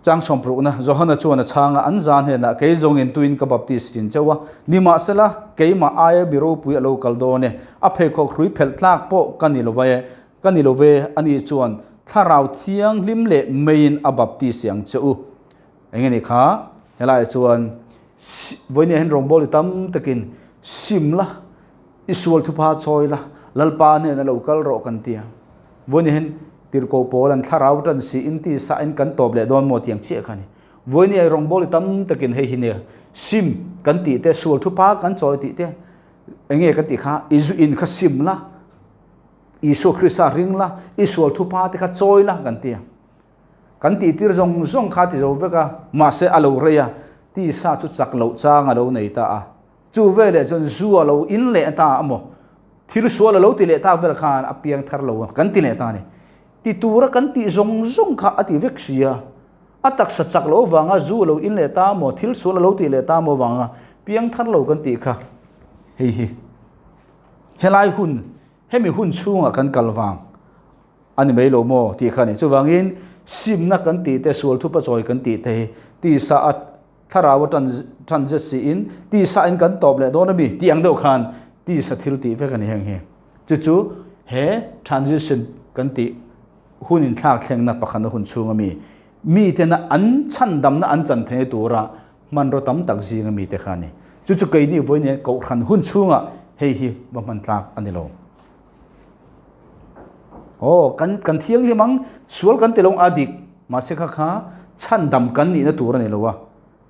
Chang sawmprukna, Johana chuan a chhang a, an za hnenah, Kei zawngin tuin ka baptist tin chauh a, nimahsela, keimah aia mi ropui a lo kal dawn e, a pheikhawk hrui phelh tlak pawh ka ni lo ve, ka ni lo ve, ani chuan Thlarau Thianghlim leh meiin a baptist ang che u. Eng nge ni kha? Helaiah chuan vawinia hian rawngbawltu tam takin sim la, i sual thupha chawi la, Lalpa hnenah lo kal rawh kan ti a. Vawinia hian Tirhkoh pawl an thlarau tan si in ti sa in kan tawp leh dawn maw tiang chiah kha ni. Vawinia i rawngbawltu tam takin hei hi nia sim kan tih te sual thupa kan chawi tih te enge kan tih kha i zu in kha sim la Isua Krista ring la i sual thupa te kha chawi la kan ti a. Kan tih tir zawng zawng kha ti zo vek a mahse a lo rei a tisa chu chak loh chang a lo nei ta a. Chu veleh chuan zu a lo in leh ta a maw? Thil sual a lo ti leh tak vel khan a piang thar lo a, kan ti leh ta a ni. Ti tura kan tih zawng zawng kha a ti vek si a. A taksa chak loh avanga zu a lo in leh ta a maw? Thil sual a lo tih leh ta a maw avanga piang thar lo kan tih kha hei hi helai hun hemi hun chhungah kan kal vang a ni mai lo maw tih kha a ni. Chuvangin simna kan tih te, sual thupa chawi kan tih te hi tisa a Thlarau a tan tan zet siin tisa in kan tawp leh dawn a mi tih ang deuh khan tisa thil tih vek a ni heng hi. Chu chu He transition kan tih hun inthlak thlengna pakhatna hun chhunga mi, mitena an chhandamna an chan theihna tura hmanraw tam tak zinga mite kha a ni. Chu chu keini vawiin kohhran hun chhungah hei hi va hman tlak a ni lo. Aw, kan kan thianghlim ang, sual kan ti lo ang a dik, mahse kha kha chhandam kan nihna tur a ni lo a.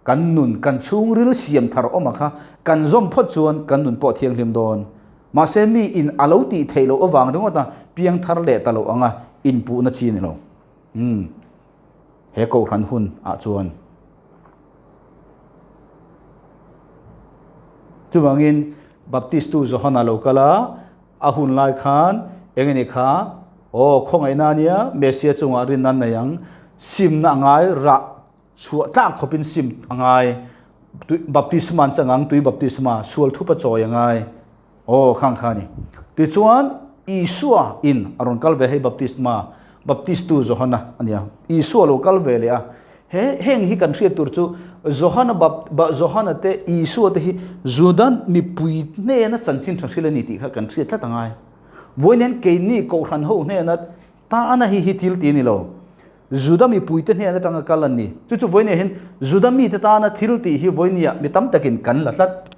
Kan nun, kan chhungril siam thar awm a kha kan zawm phawt chuan kan nun pawh thianghlim dawn. Mahse mi in a lo tih theih loh avang ringawt a piang thar leh ta loh anga inpuhna chi a ni lo. Umm. He kohhran hun ah chuan. Chuvangin Baptist tu Johana lo kal a, a hun lai khan eng nge ni kha, Aw, khawngaihna ania, Messiah chungah rinna an nei ang, simna a ngai rah Chhuah tlak khawpin sim a ngai. Tui baptisma an chang ang, tui baptisma, sual thup a chawi a ngai. Aw, khang kha a ni. Tichuan, Isua in a rawn kal ve hei baptisma, baptistu Johana a nia. Isua lo kal ve leh a. He heng hi kan hriat tur chu Johana bap Johana te Isua te hi Juda mipui hnena chanchin tha hril a ni tih kha kan hriat tlat a ngai. Vawiin keini Kohhran ho hnena tana hi hi thil ti a ni lo. Juda mipuite hnen atanga kal an ni. Chu chu vawinia hian Juda mite tana thil tih hi vawinia mi tam takin kan la tlat.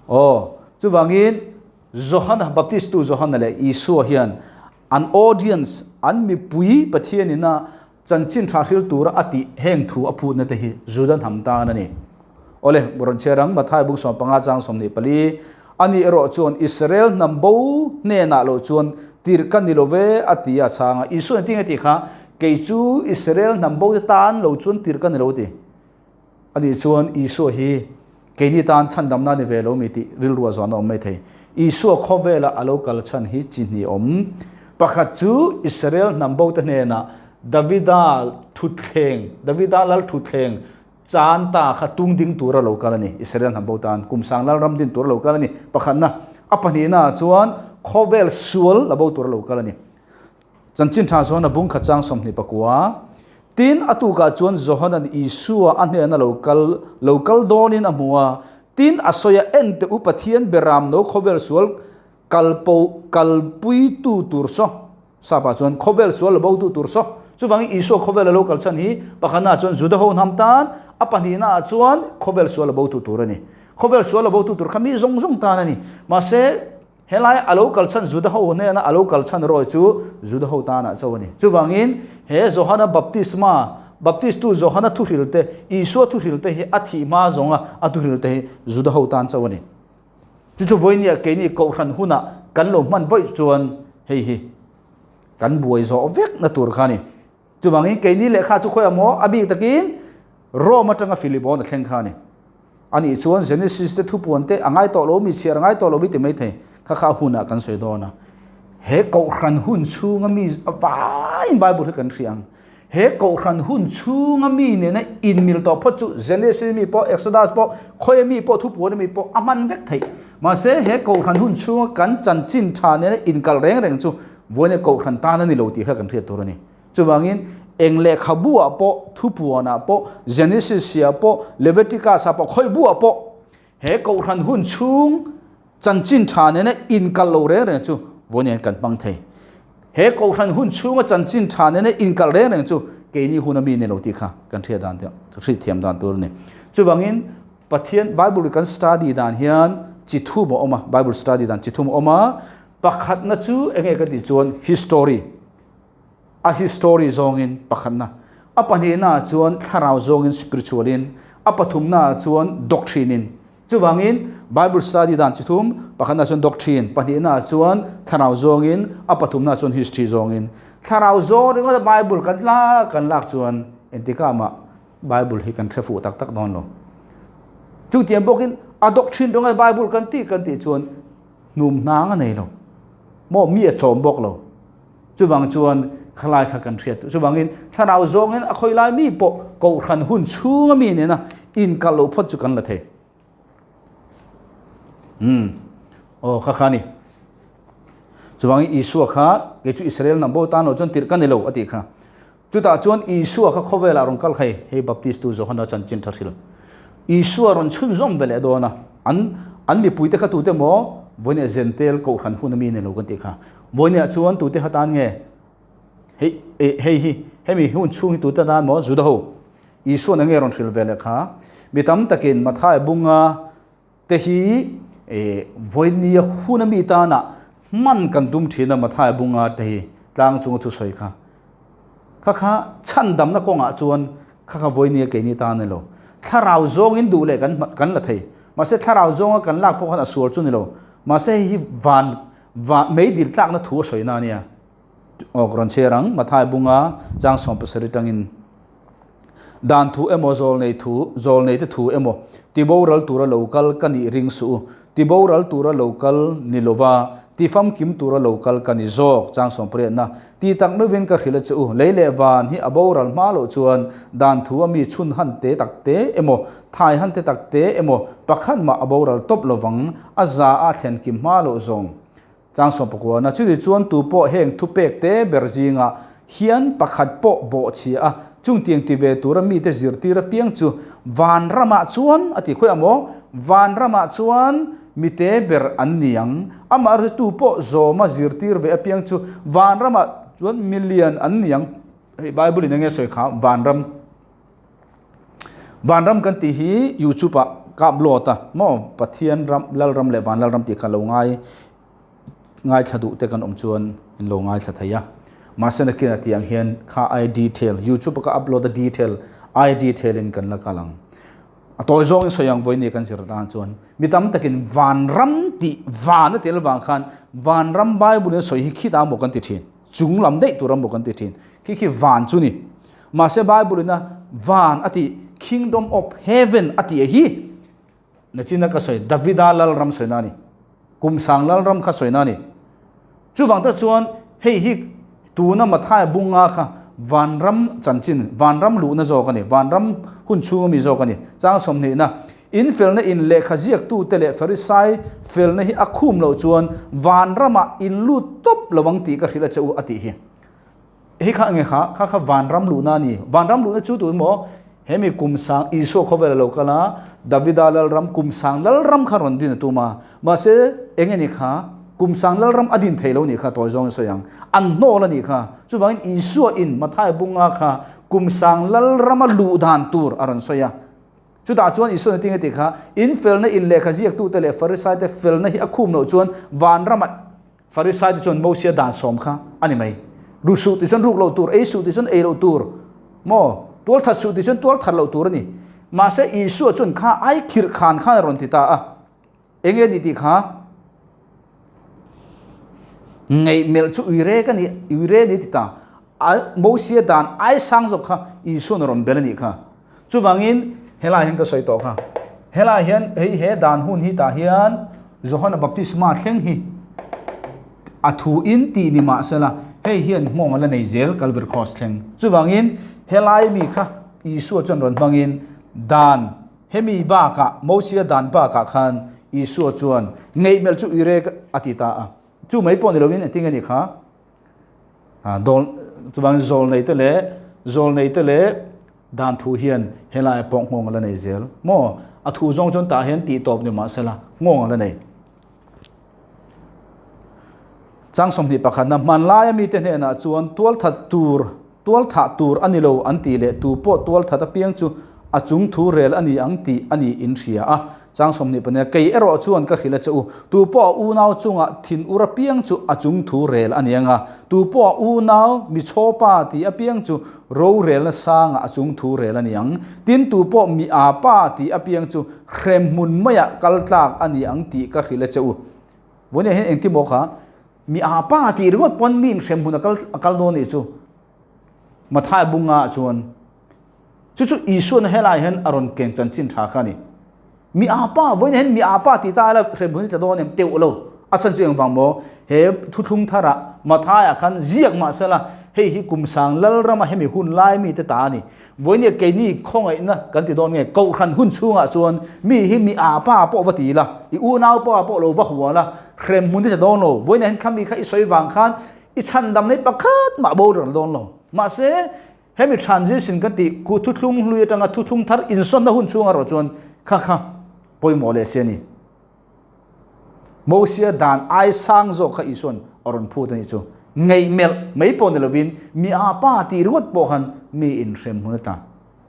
Aw, chuvangin Johana, Baptistu Johana leh Isua hian an audience, an mipui Pathianin a chanchin tha hril tura a tih heng thu a phutna te hi Juda hnam tan a ni. Awle, rawn chhiar ang, Mathai bung 15 chang 24, Ani erawh chuan Israel hnam bo hnenah loh chuan tirh ka ni lo ve, a ti a chhang a. Isua engtin nge tih kha, Kei chu Israel hnam bo te tan lo chuan tirh ka ni lo ti. Ani chuan Isua hi keini tan chhandamna ni ve lo mi tih rilru a zawn a awm mai thei. Isua khawvela a lo kal chhan hi chi hnih awm. Pakhat chu Israel hnam bo te hnenah Davida thutthleng, Davida lal thutthleng Caan ta kha tung ding tura lo kal a ni. Israel hnam bo tan kum sang lal ram din tura lo kal a ni. Pakhatna, a pahnihna ah chuan khawvel sual la bo tura lo kal a ni. Chanchin tha chuan a bung khat chang 24. Tin, a tukah chuan Johanan Isua a hnena lo kal lo kal dawnin a hmu a. Tin, a sawi a, Ente u Pathian beram no khawvel sual kalpo kalpuitu tur saw. Sapa chuan khawvel sual lo botu tur saw. Chuvangin Isua khawvel a lo kal chhan hi pakhatnaah chuan Juda ho hnam tan, a pahnihnaah chuan khawvel sual lo botu tur a ni. Khawvel sual lo botu tur kha mi zawng zawng tan a ni. Mahse, helai a lo kal chhan Juda ho hnena a lo kal chhan erawh chu Juda ho tanah chauh a ni. Chuvangin he Johana Baptisma, Baptistu Johana thuhril te, Isua thuhril te hi a thih hma zawnga a thuhril te hi Juda ho tan chauh a ni. Chu chu vawinia keini kohhran hunah kan lo hman vawi chuan hei hi kan buai zawh vek na tur kha a ni. Chuvangin keini lehkha chu khawiah maw a bik takin Rome atanga Philibon a thleng kha a ni. Anih chuan Genesis te thupuan te a ngai tawh lo mi chhiar a ngai tawh lo mi ti mai thei kha kha a hunah kan sawi dawn a. He kohhran hun chhunga mi vaiin Bible hi kan hria ang. He kohhran hun chhunga mi nena inmil tawh phawt chu Genesis mi pawh, Exodus pawh, khawi mi pawh, thupuan mi pawh a hman vek theih. Mahse, he kohhran hun chhunga kan chanchin tha nena inkal reng reng chu vawiin kohhran tan a ni lo tih kha kan hriat tur a ni. Chuvangin, eng lehkhabu-ah pawh, thupuanah pawh, Genesis-ah pawh, Leviticus-ah pawh, khawi buah pawh he kohhran hun chhung Chanchin tha nena inkal lo reng reng chu vawiin kan hmang thei. He kohhran hun chhunga chanchin tha nena inkal reng reng chu keini hun a mi ni lo tih kha kan hriat dan hriat thiam dan tur a ni. Chuvangin Pathian Bible kan study dan hian chi thum a awm a, Bible study dan chi thum a awm a, pakhatna chu enge kan tih chuan history, a history zawngin pakhatna, a pahnihna ah chuan thlarau zawngin spiritual in, a pathumna ah chuan doctrine in. Chuvangin, Bible study dan chi thum, pakhatna chuan doctrine, pahnihna chuan thlarau zawngin, a pathumna chuan history zawngin. Thlarau zawng ringawta Bible kan lak kan lak chuan engtikah mah Bible hi kan hre fuh tak tak dawn lo. Chutiang bawkin a doctrine ringa Bible kan tih kan tih chuan hnum hnang a nei lo. Maw mi a chawm bawk lo. Chuvang chuan khalai kha kan hriat. Chuvangin thlarau zawngin a khawi lai mi pawh kohhran hun chhunga mi nena inkal lo phawt chu kan la thei. Umm. Aw kha kha ni. Chuvangin Isua kha kei chu Israel hnam bo tan lo chuan tirh ka ni lo a tih kha. Chutah chuan Isua kha khawvelah rawn kal hei, hei Baptistu Johana chanchin tha hril. Isua rawn chhunzawm ve leh dawn a. An an mipuite kha tute maw? Vawinia Zentel kohhran hun ami ni lo kan tih kha. Vawinia chuan tute ha tan nge? Hei hei hi hemi hun chhung hi tute tan maw? Juda ho. Isuan enge rawn hrilh ve leh kha? Mi tam takin Mathai bunga te hi vawinia hun ami tana hman kan tum thin a Mathai bunga te hi tlang chunga thusawi kha. Kha kha chhandamna kawngah chuan kha kha vawinia keini tan a ni lo. Thlarau zawngin duh leh kan kan la thei. Mahse thlarau zawnga kan lak pawh khan a sual chu ni lo. Mahse hei hi van van meidil tlakna thu a sawina a nia. Aw ka rawn chhiar ang, Mathai bunga chang 70 tangin Dan thu emaw zawlnei thu zawlnei te thu emaw tiboral tura lo kal ka nih ring suh u. Tiboral tura lo kal ni lova, tifamkim tura lo kal ka ni zawk, chang sawmpariatna. Ti tak meuhin ka hrilh a che u, lei leh van hi a boral hma loh chuan dan thu a mi chhun han te tak te emaw, thai han te tak te emaw pakhat mah a boral tawp lovang, a za a thlenkim hma loh zawng. Chang 19, Chutih chuan tu pawh heng thupek te ber zingah hian pakhat pawh bawhchhia a, chungtiang ti ve tura mite zirtir apiang chu vanramah chuan a ti khawiah maw? Vanramah chuan mite ber an ni ang. Amah erawh chu tu pawh zawma zirtir ve apiang chu vanramah chuan milian an ni ang. Hei Bible in enge sawi kha vanram. Vanram kan tih hi YouTube ah ka upload a maw Pathian ram Lalram leh Van Lalram tih kha lo ngai ngaithla duh te kan awm chuan in lo ngaithla thei a. Mahse nakin a tih ang hian kha ai detail YouTube a ka upload a detail ai detail in kan la kal ang. A tawi zawng in sawi ang vawiin kan zir tan chuan mi tam takin Vanram tih van a tel vang khan Vanram Bible in a sawi hi khitah maw kan ti thin. Chung lam daih tur a maw kan ti thin. Khi khi van chu ni. Mahse Bible in a van a tih Kingdom of Heaven a tih hi nachina ka sawi Davida lalram sawina a ni. Kum sang lalram kha sawina a ni. Chuvang tak chuan hei hi tuna Mathai bunga kha vanram chanchin, vanram luhna zawk a ni, vanram hun chhunga mi zawk a ni. Chang 20na In felna in lehkha ziaktute leh Farisai felna hi a khum loh chuan vanramah in lut tawp lo ang tih ka hrilh a che u a tih hi. Hei kha enge kha? Kha kha vanram luhna a ni. Vanram luhna chu tun maw? He mi kum sang Isua khawvel a lo kal a, Davida lalram kum sang lalram kha rawn din a tum a. Mahse enge ni kha? Kum sang lalram a din thei lo nih kha tawi zawng in sawi ang. An hnawl a nih kha. Chuvangin Isua in Mathai bunga kha kum sang lalrama luh dan tur a rawn sawi a. Chutah chuan Isuan a ti nge tih kha, In felna in lehkha ziaktute leh Farisaite felna hi a khum loh chuan vanramah Farisaite chuan Mosia dan sawm kha a ni mai. Ru suh tih chuan ruk loh tur, ei suh tih chuan ei loh tur, maw? Tual that suh tih chuan tual that loh tur a ni. Mahse Isua chuan kha ai khirh khan khan a rawn ti ta a. Eng nge ni tih kha? Ngaihmelh chu uire ka ni, uire ni ti ta. A Mosia dan ai sang zawk kha Isuan a rawn bel a nih kha. Chuvangin helai hian ka sawi tawh kha. Helai hian hei he dan hun hi tah hian Johana baptisma thleng hi a thu in tih ni mahsela hei hian nghawng a la nei zel Calvary Cross thleng. Chuvangin helai mi kha Isua chuan rawn hmangin dan Hemi bakah, Mosia dan bakah khan Isua chuan ngeihmelh chu uire a ti ta a. Chu mai pawh ni lovin engtin nge ni kha? Dawl, chuvangin zawlneite leh zawlneite leh dan thu hian helai pawh nghawng a la nei zel. Maw? A thu zawng chuan tah hian tih tawp ni mahsela nghawng a la nei. Chang 21 na hmanlaia mite hnenah chuan tualthat tur tualthah tur a ni lo an tih leh tu pawh tualthat apiang chu a chung thu rel a ni ang tih a ni in hria a. Chang 24 kei erawh chuan ka hrilh a che u, tu pawh a unau chungah thin ur apiang chu a chung thu rel a ni ang a, tu pawh a unau mi chhawpa tih apiang chu rorelna sangah a chung thu rel a ni ang. Tin tu pawh mi a pa tih apiang chu Hremhmun maiah kal tlak a ni ang tih ka hrilh a che u. Vawiin hian engti maw kha? Mi a pa tih ringawt pawn miin hremhmun a kal a kal dawn nih chu. Mathai bunga ah chuan chu chu Isuan helai hian a rawn ken chanchin tha kha a ni. Mi a pa vawiin hian mi a pa tih ta ila hremhmun hi tla dawn em teuh lo. A chhan chu engvang maw? He thuthlung tharah Mathai-ah khan ziak mahsela hei hi kum sang lalrama hemi hun lai mite ta a ni. Vawinia keini khawngaihna kan ti dawn nge? Kohhran hun chhungah chuan mi hi mi a pa pawh va ti la, i unau pa pawh lo va hua la, hrem hmun i tla dawn lo. Vawinia hian khami kha i sawi vang khan i chhandam nei pakhat mah bo reng dawn lo. Mahse, hemi transition kan tih ku thuthlung hlui atanga thuthlung thar insawnna hun chhungah erawh chuan kha kha pawimawh leh si a ni. Mosia dan ai sang zawk kha Isua'n a rawn phut a nih chu. Ngaihmelh mai pawh ni lovin mi a pa tih ringawt pawh khan mi inhrem hun a tla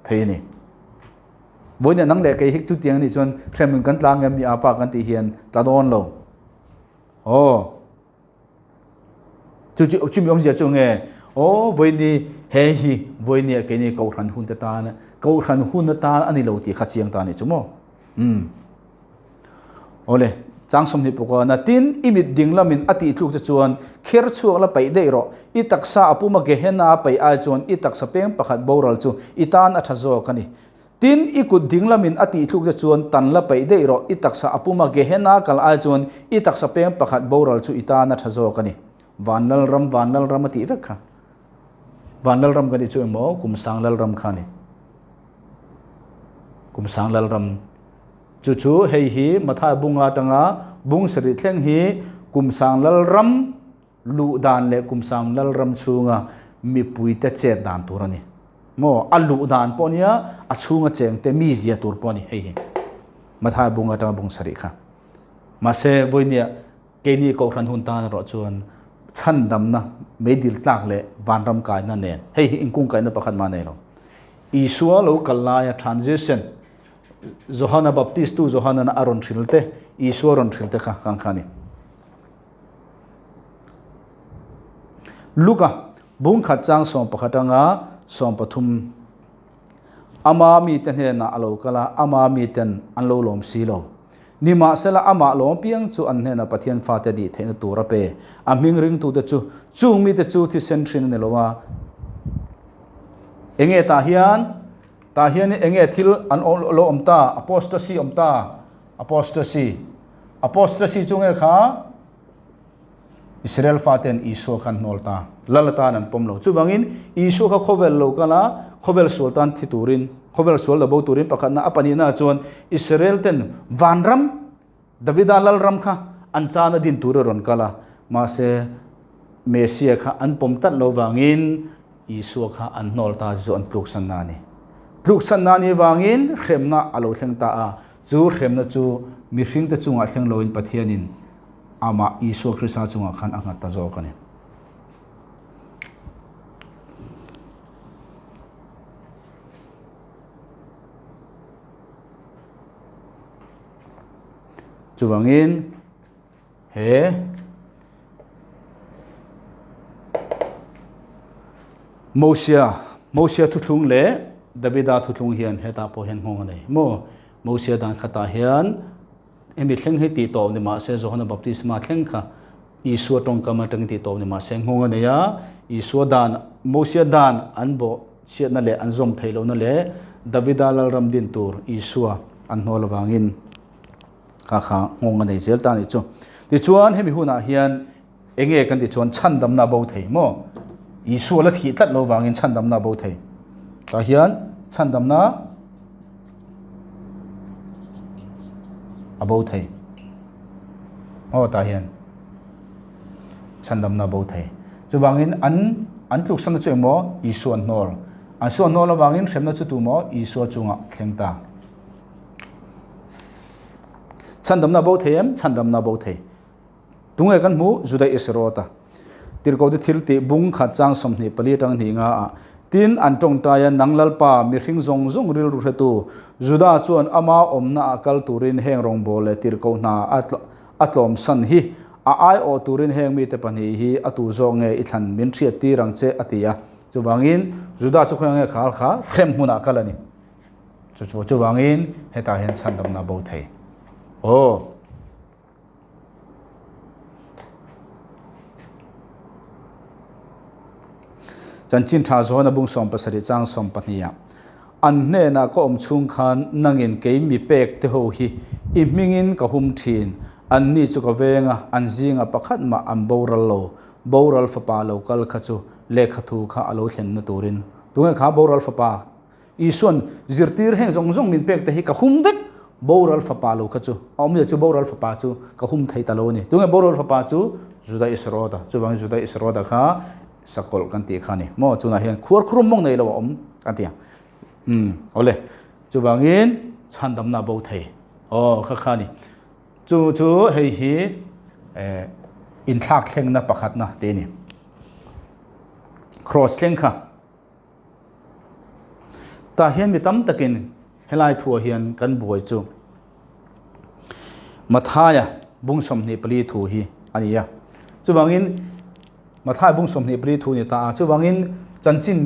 thei a ni. Vawiin nang leh kei hi chutiang a nih chuan hrem hun kan tla ngem mi a pa kan tih hian tla dawn lo. Aw. Chu chu chumi awmzia chu nge aw vawiin he hi vawiin keini kohhran hun te tan kohhran hun atan a ni lo tih kha chiang ta a nih chu maw. Umm. Awle, chang 20 pawh Tin, i mit ding lamin a tih tluk che chuan kher chhuak la paih daih rawh. I taksa a puma Gehenna a paih ai chuan i taksa peng pakhat boral chu i tan a tha zawk a ni. Tin, i kut ding lamin a tih tluk che chuan tan la paih daih rawh. I taksa a puma Gehenna a kal ai chuan i taksa peng pakhat boral chu i tan a tha zawk a ni. Van Lalram, Van Lalram a tih vek kha. Van Lalram ka tih chu emaw Kum Sang Lalram kha a ni. Kum Sang Lalram. Chu chu hei hi Mathai bunga atanga bung sarih thleng hi Kum Sang Lalram luh dan leh Kum Sang Lalram chhunga mipuite chet dan tur a ni. Maw? A luh dan pawh nia, a chhunga chengte mizia tur pawh a ni hei hi. Mathai bunga atanga bung sarih kha. Mahse, vawinia keini Kohhran hun tan erawh chuan chhandamna, meidil tlak leh vanram kaina nen hei hi inkungkaihna pakhat mah a nei lo. Isua lo kal laia transition Johana Baptistu Johana a rawn hril te, Isua rawn hril te kha kang kha a ni. Luka bung khat chang 11 anga 13 Ama mite hnenah a lo kal a, ama miten an lo lawm si lo. Nimahsela amah lawm piang chu an hnenah Pathian fate nih theihna tur a pe. A hming ringtute chu chung mite chu thisen hrin a ni lo a. Enge tah hian Tah hian eng nge thil an lo awm ta? Apostasy awm ta. Apostasy. Apostasy chu nge kha? Israel faten Isua kha an hnawl ta. Lal atan an pawm lo. Chuvangin Isua kha khawvel lo kal a, khawvel sual tan thi turin, khawvel sual lo bo turin pakhatna a pahnihna chuan Israel ten vanram, Davida lalram kha an chana din tur a rawn kal a, mahse Messia kha an pawm tlat lo vangin Isua kha an hnawl ta chu an tluksanna a ni. Tluksanna a nih vangin hremna a lo thleng ta a, chu hremna chu mihringte chungah thleng loin Pathianin amah Isua Krista chungah khan a nghat ta zawk a ni. Chuvangin he Mosia Mosia thuthlung leh Davida thuthlung hian hetah pawh hian nghawng a nei maw? Mosia dan khatah hian hemi thleng hi tih tawp ni mahse Johana Baptisma thleng kha Isua tawngkam atangin tih tawp ni mahse nghawng a nei a, Isua dan Mosia dan an bawh chhiatna leh an zawm theih lohna leh Davida lalram din tur Isua an hnawl avangin kha kha nghawng a nei zel ta a nih chu. Tichuan hemi hunah hian enge kan tih chuan chhandamna a bo thei maw? Isua la thih tlat lo vangin chhandamna a bo thei. Tah hian chhandamna a bo thei. Aw tah hian chhandamna a bo thei. Chuvangin an an tluksanna chu engmaw Isua an hnawl. An suan hnawl avangin hremna chu tumaw Isua chungah thleng ta. Chhandamna bo thei em? Chhandamna bo thei. Tunge kan hmu? Juda Isarota. Tirhkohte thil tih bung khat chang 24 atang hnih nga ah, Tin, an tawngtai a, Nang Lalpa, mihring zawng zawng rilru hretu, Juda chuan ama awmna ah kal turin heng rawngbâwl leh tirhkoh hna a tlawmsan hi a aiawh turin heng mite pahnih hi a tu zawk nge i thlan min hriat tir ang che, a ti a. Chuvangin, Juda chu khawiah nge khal kha hrem hmunah kal a ni. Chu chu chuvangin hetah hian chhandamna bo thei. Aw. Chanchin tha zawn a bung 17 chang 12 ah an hnenah ka awm chhung khan nangin kei mi pek te ho hi i hmingin ka hum thin an ni chu ka veng a an zinga pakhat mah an boral lo boral fapa lo kal kha chu lehkha thu kha a lo thlenna turin tunge kha boral fapa Isuan zirtir heng zawng zawng min pek te hi ka hum vek, boral fapa lo kha chu a awmzia chu boral fapa chu ka hum thei ta lo a ni. Tunge boral fapa chu? Juda Isarota. Chuvangin Juda Isarota kha sakawlh kan tih kha a ni. Maw chunah hian khuarkhurum mawng nei lo a awm kan ti ang. Umm awle. Chuvangin chhandamna bo thei. Aw kha kha a ni. Chu chu hei hi. inthlak thlengna pakhatna tih a ni. Cross thleng kha. Tah hian mi tam takin helai thuah hian kan buai chu Mathaia bung 24 thu hi a ni a. Chuvangin Mathai bung 24 thu ni ta a. Chuvangin chanchin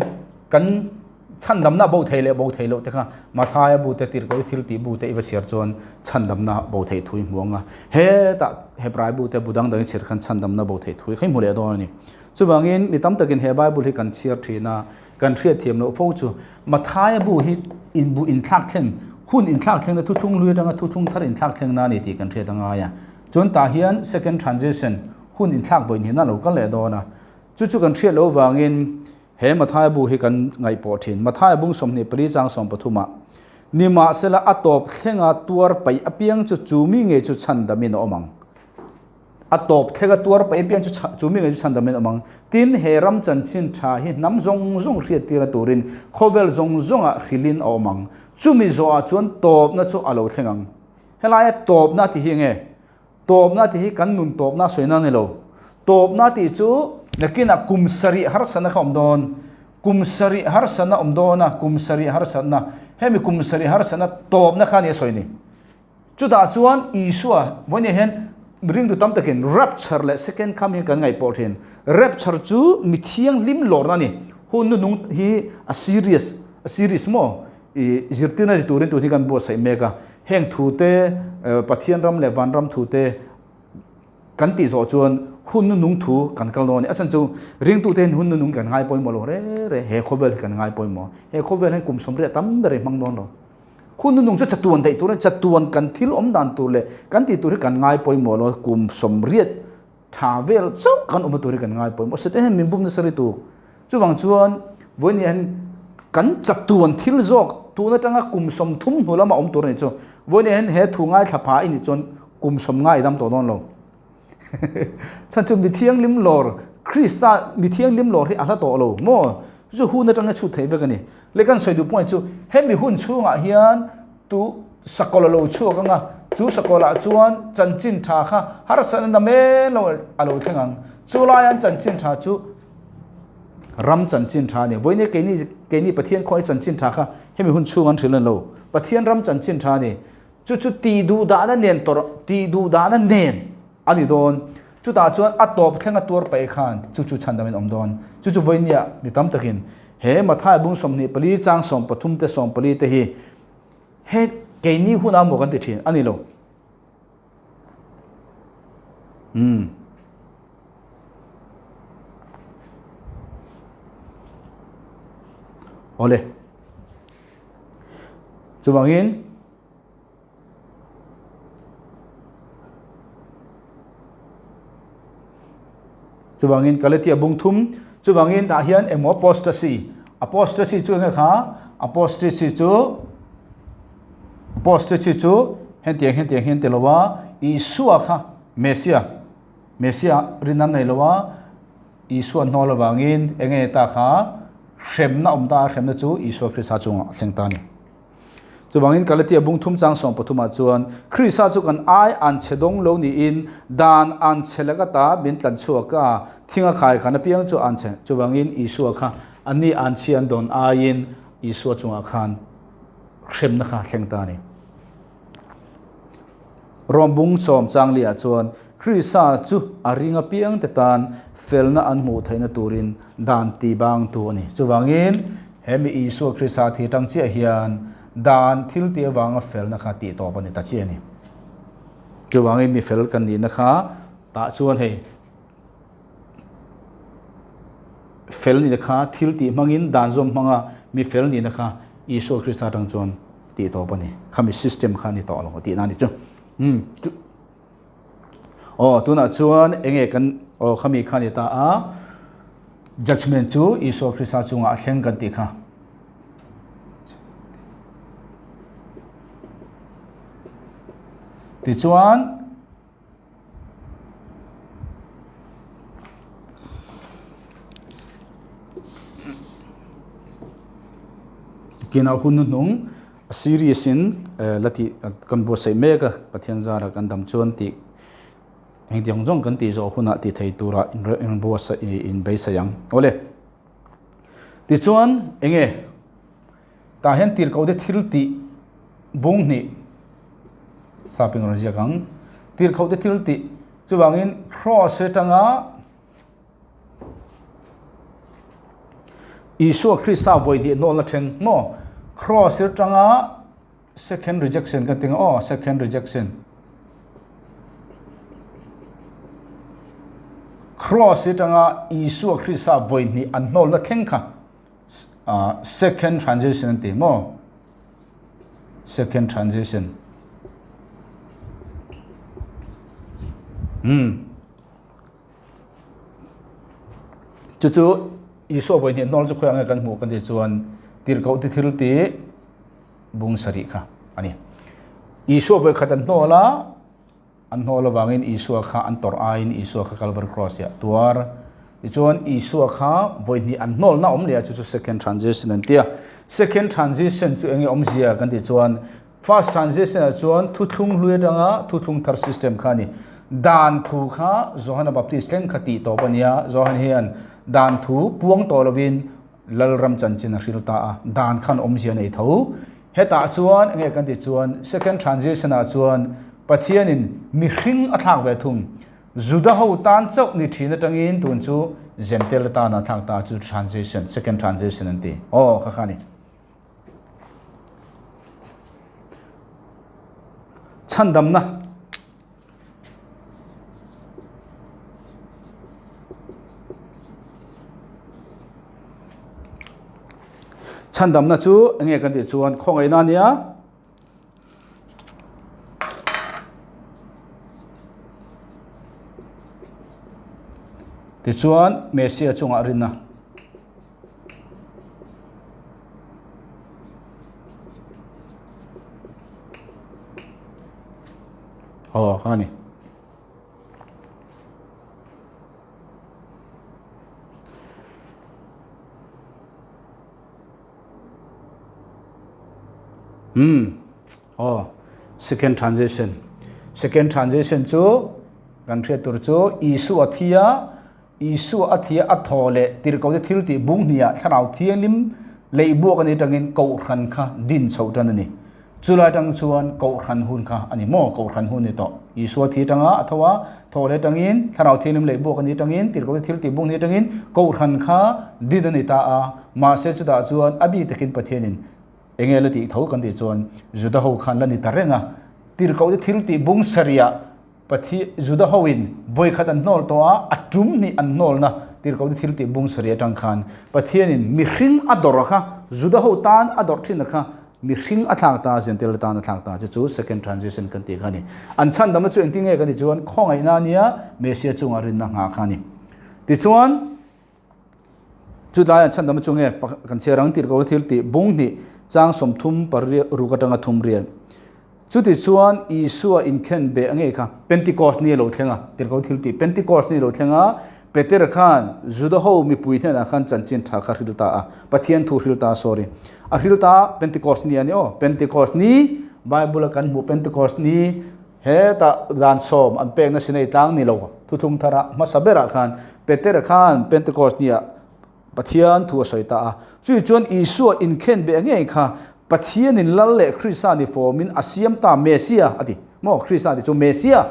kan chhandamna bo thei leh bo thei loh te kha Mathaia bu te tirhkoh thil tih bu te i va chhiar chuan chhandamna bo theih thu i hmu ang a. Hetah Hebrai bu te bu dang dang i chhiar khan chhandamna bo theih thu i hmu leh dawn a ni. Chuvangin mi tam takin he Bible hi kan chhiar thin a, kan hriatthiam loh fo chu Mathaia bu hi inbu inthlak thleng, hun inthlak thlengna thuthlung hlui atanga thuthlung thar inthlak thlengna a ni tih kan hriat a ngai a. Chuan tah hian second transition, hun inthlak vawi hnihna a lo kal leh dawn a. Chu chu kan hriat loh avangin he Mathaia bu hi kan ngaihpawh thin. Mathaia bung 24 chang 13 ah, Nimahsela a tawp thlenga tuar paih apiang chu chu mi ngei chu chhandamin a awm ang. A tawp thlek a tuar paih apiang chu chu mi ngei chu chhan damin awm ang. Tin, he ram chanchin tha hi hnam zawng zawng hriattir a turin khawvel zawng zawngah hrilhin a awm ang. Chumi zawhah chuan tawpna chu a lo thleng ang. Helaia tawpna tih hi enge? Tawpna tih hi kan nun tawpna sawi na ni lo. Tawpna tih chu nakinah kum sarih harsatna kha awm dawn. Kum sarih harsatna awm dawn a, kum sarih harsatna. Hemi kum sarih harsatna tawpna kha a ni a sawi ni. Chutah chuan Isua vawinia hian ringtu tam takin rapture leh second coming kan ngaih pawh thin. Rapture chu mi thianghlim lawrna a ni. Hun nunung hi a serious, a serious maw? I zirtirna ti turin tun hi kan buatsaih mek a. Heng thute, Pathian ram leh van ram thute kan tih zawh chuan hun nunung thu kan kal dawn a ni. A chhan chu ringtute hian hun nunung kan ngai pawimawh lo re re. He khawvel hi kan ngai pawimawh. He khawvel hian kum 80 tam ber hi hmang dawn lo. Hun nunung chu chatuan daih tur a ni, chatuan kan thil awm dan tur leh kan tih tur hi kan ngai pawimawh lo, kum 80 tha vel chauh kan awmna tur hi kan ngai pawimawh. Sete hian min bum nasa ri tur. Chuvang chuan vawiin hian kan chatuan thil zawk tun atanga kum 30 hnu lama awm tur a ni chu. Vawiin hian he thu ngaithla pha i nih chuan kum 50 i dam tawh dawn lo. Chhan chu mi thianghlim lawr, Krista mi thianghlim lawr hi a hla tawh lo maw? Chu hun atanga chhut theih vek a ni. Le kan sawi duh point chu hemi hun chhungah hian tu sakawlh a lo chhuak anga, chu sakawlhah chuan chanchin tha kha harsatna na men lo a lo thleng ang. Chu laian chanchin tha chu ram chanchin tha a ni. Vawiin keini keini Pathian khawngaih chanchin tha kha hemi hun chhung an hrilh a ni lo. Pathian ram chanchin tha a ni. Chu chu tih duh dahna nen tawrh, tih duh dahna nen a ni dawn. Chutah chuan a tawp thleng a tuar paih khan chu chu chhandamin awm dawn. Chu chu vawinia mi tam takin he Mathai bung 24 chang 13 te 14 te hi he keini huna maw kan ti thin a ni lo. Umm. Awle. Chuvangin chuvangin Galatia bung thum chuvangin tah hian emaw apostasy apostasy chu enge kha apostasy chu apostasy chu hetiang hetiang hian ti lo a Isua kha Messia Messia rin an nei lo a Isua hnawl avangin enge ta kha hremna awm ta a, hremna chu Isua Krista chungah a thleng ta a ni. Chuvangin Galatia bung thum chang 13 ah chuan Krista chu kan ai an chhe dawng lo niin dan an chhe laka ta min tlan chhuak a, thing a khai khan apiang chu an chhe. Chuvangin Isua kha anni an chhi an dawn aiin Isua chungah khan hremna kha a thleng ta a ni. Rom bung sawm chang liah chuan Krista chu a ring apiangte tan felna an hmuh theihna turin dan ti bangtu a ni. Chuvangin he mi Isua Krista thi atang chiah hian dan thil tih avanga felna kha tih tawp a ni ta chiah a ni. Chuvangin mi fel kan nihna kha tah chuan hei fel nihna kha thil tih hmangin dan zawm hmanga mi fel nihna kha Isua Krista atang chuan tih tawp a ni. Khami system kha a ni tawh lo tihna a ni chu. Umm aw tunah chuan enge kan aw khami kha a ni ta a judgement chu Isua Krista chungah a thleng kan tih kha. Tichuan Kinah hun hnuhnung a series in la tih kan buatsaih mek a, Pathian zara kan dam chuan tih. Engtiang zawng kan tih zawh hunah ti thei tura inbuatsaih inbeisai ang. Awle. Tichuan enge tah hian tirhkoh te thil tih bung hnih sapin rawn ziak ang. Tirhkoh te thil tih chuvangin cross atanga Isua Krista vawi hnih hnawlna thleng maw? Cross atanga Second rejection kan ti nga aw, second rejection. Cross hi tanga Isua Krista vawi hnih an hnawlna thleng kha second transition an ti maw? Second transition. Hmm. Chu chu Isua vawi hnih hnawl chu khawi ang nge kan hmuh kan tih chuan tirhkoh te thil tih bung sarih kha a ni. Isua vawi khat an hnawl a, an hnawl avangin Isua kha an tawrh aiin Isua kha Calvary Cross ah tuar. Tichuan Isua kha vawi hnih an hnawlna awm leh a chu chu second transition an ti a. Second transition chu enge awmzia kan tih chuan First transition ah chuan thuthlung hlui atanga thuthlung thar system kha a ni. Dan thu kha Johana Baptist thleng kha tih tawp a ni a, Johan hian dan thu puang tawh lovin Lalram chanchin a hril ta a, dan khan awmzia nei tho. Hetah chuan enge kan tih chuan second transition ah chuan Pathianin mihring a thlak ve thung. Juda ho tan chauh ni thin atangin tun chu Gentile tan a thlak ta chu transition, second transition an ti. Aw kha kha a ni. Chhandamna Chhandamna chu enge kan tih chuan khawngaihna a nia. Tichuan Messia chungah rinna. Aw kha ni. Hmm. Aw second transition. Second transition chu kan hriat tur chu Isua thia Isua a thia a thaw leh tirhkohte thil tih bung hniah Thlarau Thianghlim leih buak a nih atangin Kohhran kha din chhoh tan a ni. Chulai atang chuan Kohhran hun kha a ni maw? Kohhran hun ni tawh. Isua thi atanga a tho a, thaw leh atangin Thlarau Thianghlim leih buak a nih atangin tirhkohte thil tih bung hnih atangin Kohhran kha din a ni ta a. Mahse chutah chuan a bi takin Pathianin enge la tih tho kan tih chuan Juda ho khan la ni ta reng a. Tirhkohte thil tih bung sarih Pathi Juda hoin vawi khat an hnawl tawh a, a tum hnih an hnawlna tirhkohte thil tih bung sarih atang khan Pathianin mihring a dawrh a kha, Juda ho tan a dawrh thin a kha, mihring a thlak ta, Gentile tan a thlak ta chu chu second transition kan tih kha a ni. An chhandamna chu engtin nge kan tih chuan khawngaihna a nia, Messiah chungah rinna nghah kha a ni. Tichuan. Chutlai an chhandam chu nge kan chhiar ang tirhkohna thil tih bung hnih chang 30 pariat ruk atanga thum riat. Chuti chuan Isua inkhen beh nge kha Pentecost ni a lo thleng a, tirhkoh thil tih Pentecost ni a lo thleng a, Peter khan Juda ho mipui hnenah khan chanchin tha kha hril ta a, Pathian thu hril ta sorry a hril ta Pentecost ni a ni aw, Pentecost ni Bible a kan hmuh Pentecost ni Hetah dan sawm an pekna Sinai tlang ni lo thuthlung thara hmasa berah khan Peter khan Pentecost nia Pathian thu a sawi ta a. Chui chuan Isua inkhen beh ngei kha Pathianin Lal leh Krista ni fawmin a siam ta Messia a ti. Maw Krista tih chu Messia,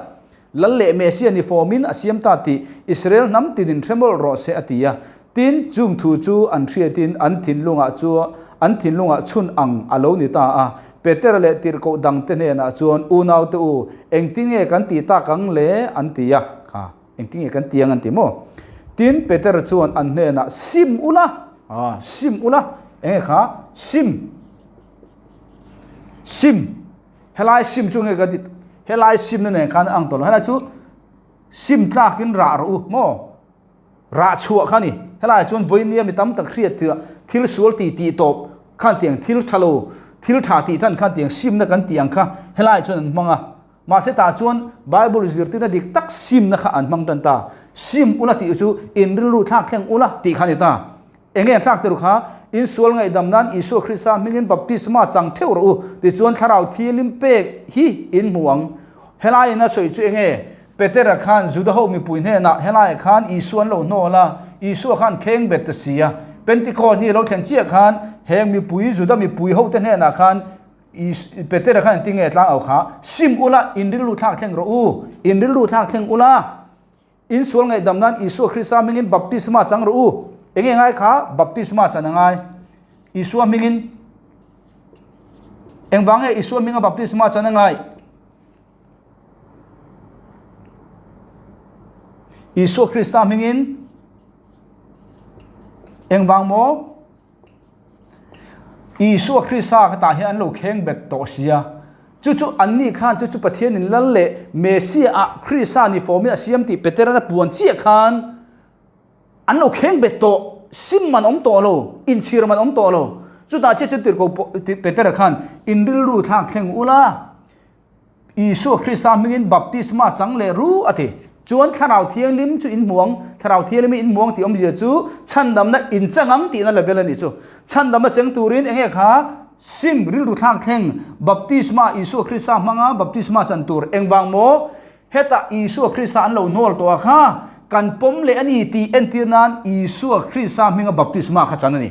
Lal leh Messia ni fawmin a siam ta tih Israel hnam tinin hre mawlh rawh se a ti a. Tin, chung thu chu an hriatin an thinlungah chu an thinlungah chhun ang a lo ni ta a. Petera leh tirhkoh dangte hnenah chuan, Unaute u, engtinge kan tih tak ang le? an ti a. Kha, engtinge kan ti ang an ti maw? Tin, Petera chuan an hnenah, Sim ula! A, sim ula! Enge kha? Sim! Sim! Helai sim chu enge ka ti? Helai simna nen khan a ang tawh lo. Helai chu sim tlakin rah rawh u maw? Rah chhuah kha ni. Helaiah chuan vawinia mi tam tak hriat thuah thil sual tih tih tawp khan tiang thil tha lo, thil tha tih tan khan tiang simna kan tih ang kha helaiah chuan an hmang a. Mahse tah chuan Bible zirtirna dik tak simna kha an hmang tan ta. Sim ula tih chu in rilru thlak thleng ula tih kha a ni ta. Enge an thlak tir kha? In sual ngaihdam nan Isua Krista hmingin baptisma chang theuh rawh u. Tichuan Thlarau Thianghlim pek hi in hmu ang. Helaiin a sawi chu enge? Petera khan Juda ho mipui hnenah helaiah khan Isua an lo hnawl a, Isua khan kheng bet ta si a. Pentecost ni a lo thlen chiah khan heng mipui, Juda mipui hote hnenah khan Petera khan engtin nge tlang au kha, Sim ula, in rilru thlak thleng rawh u, in rilru thlak thleng ula, in sual ngaihdam nan Isua Krista hmingin baptisma chang rawh u. Enge ngai kha? Baptisma chan a ngai. Isua hmingin. Engvang nge Isua hminga baptisma chan a ngai? Isua Krista hmingin engvang maw? Isua Krista kha tah hian an lo kheng bet tawh sia. Chu chu anni khan chu chu Pathianin lal leh Messiah ah Krista ni fawmin a siam tih Petera'n a puan chiah khan an lo kheng bet tawh, sim man awm tawh lo, inchhir man awm tawh lo. Chutah chiah chuan tirhkoh Petera khan in rilru thlak thleng ula, Isua Krista hmingin baptisma chang leh ru a ti. Chuan Thlarau Thianghlim chu in hmu ang, Thlarau Thianghlim hi in hmu ang tih awmzia chu chhandamna in chang ang tihna level a nih chu. Chhandamna cheng turin eng nge kha sim rilru thlak thleng baptisma Isua Krista hmanga baptisma chan tur engvang maw? Hetah Isua Krista an lo hnawl tawh a kha kan pawm leh a ni tih entir nan Isua Krista hminga baptisma kha chan a ni.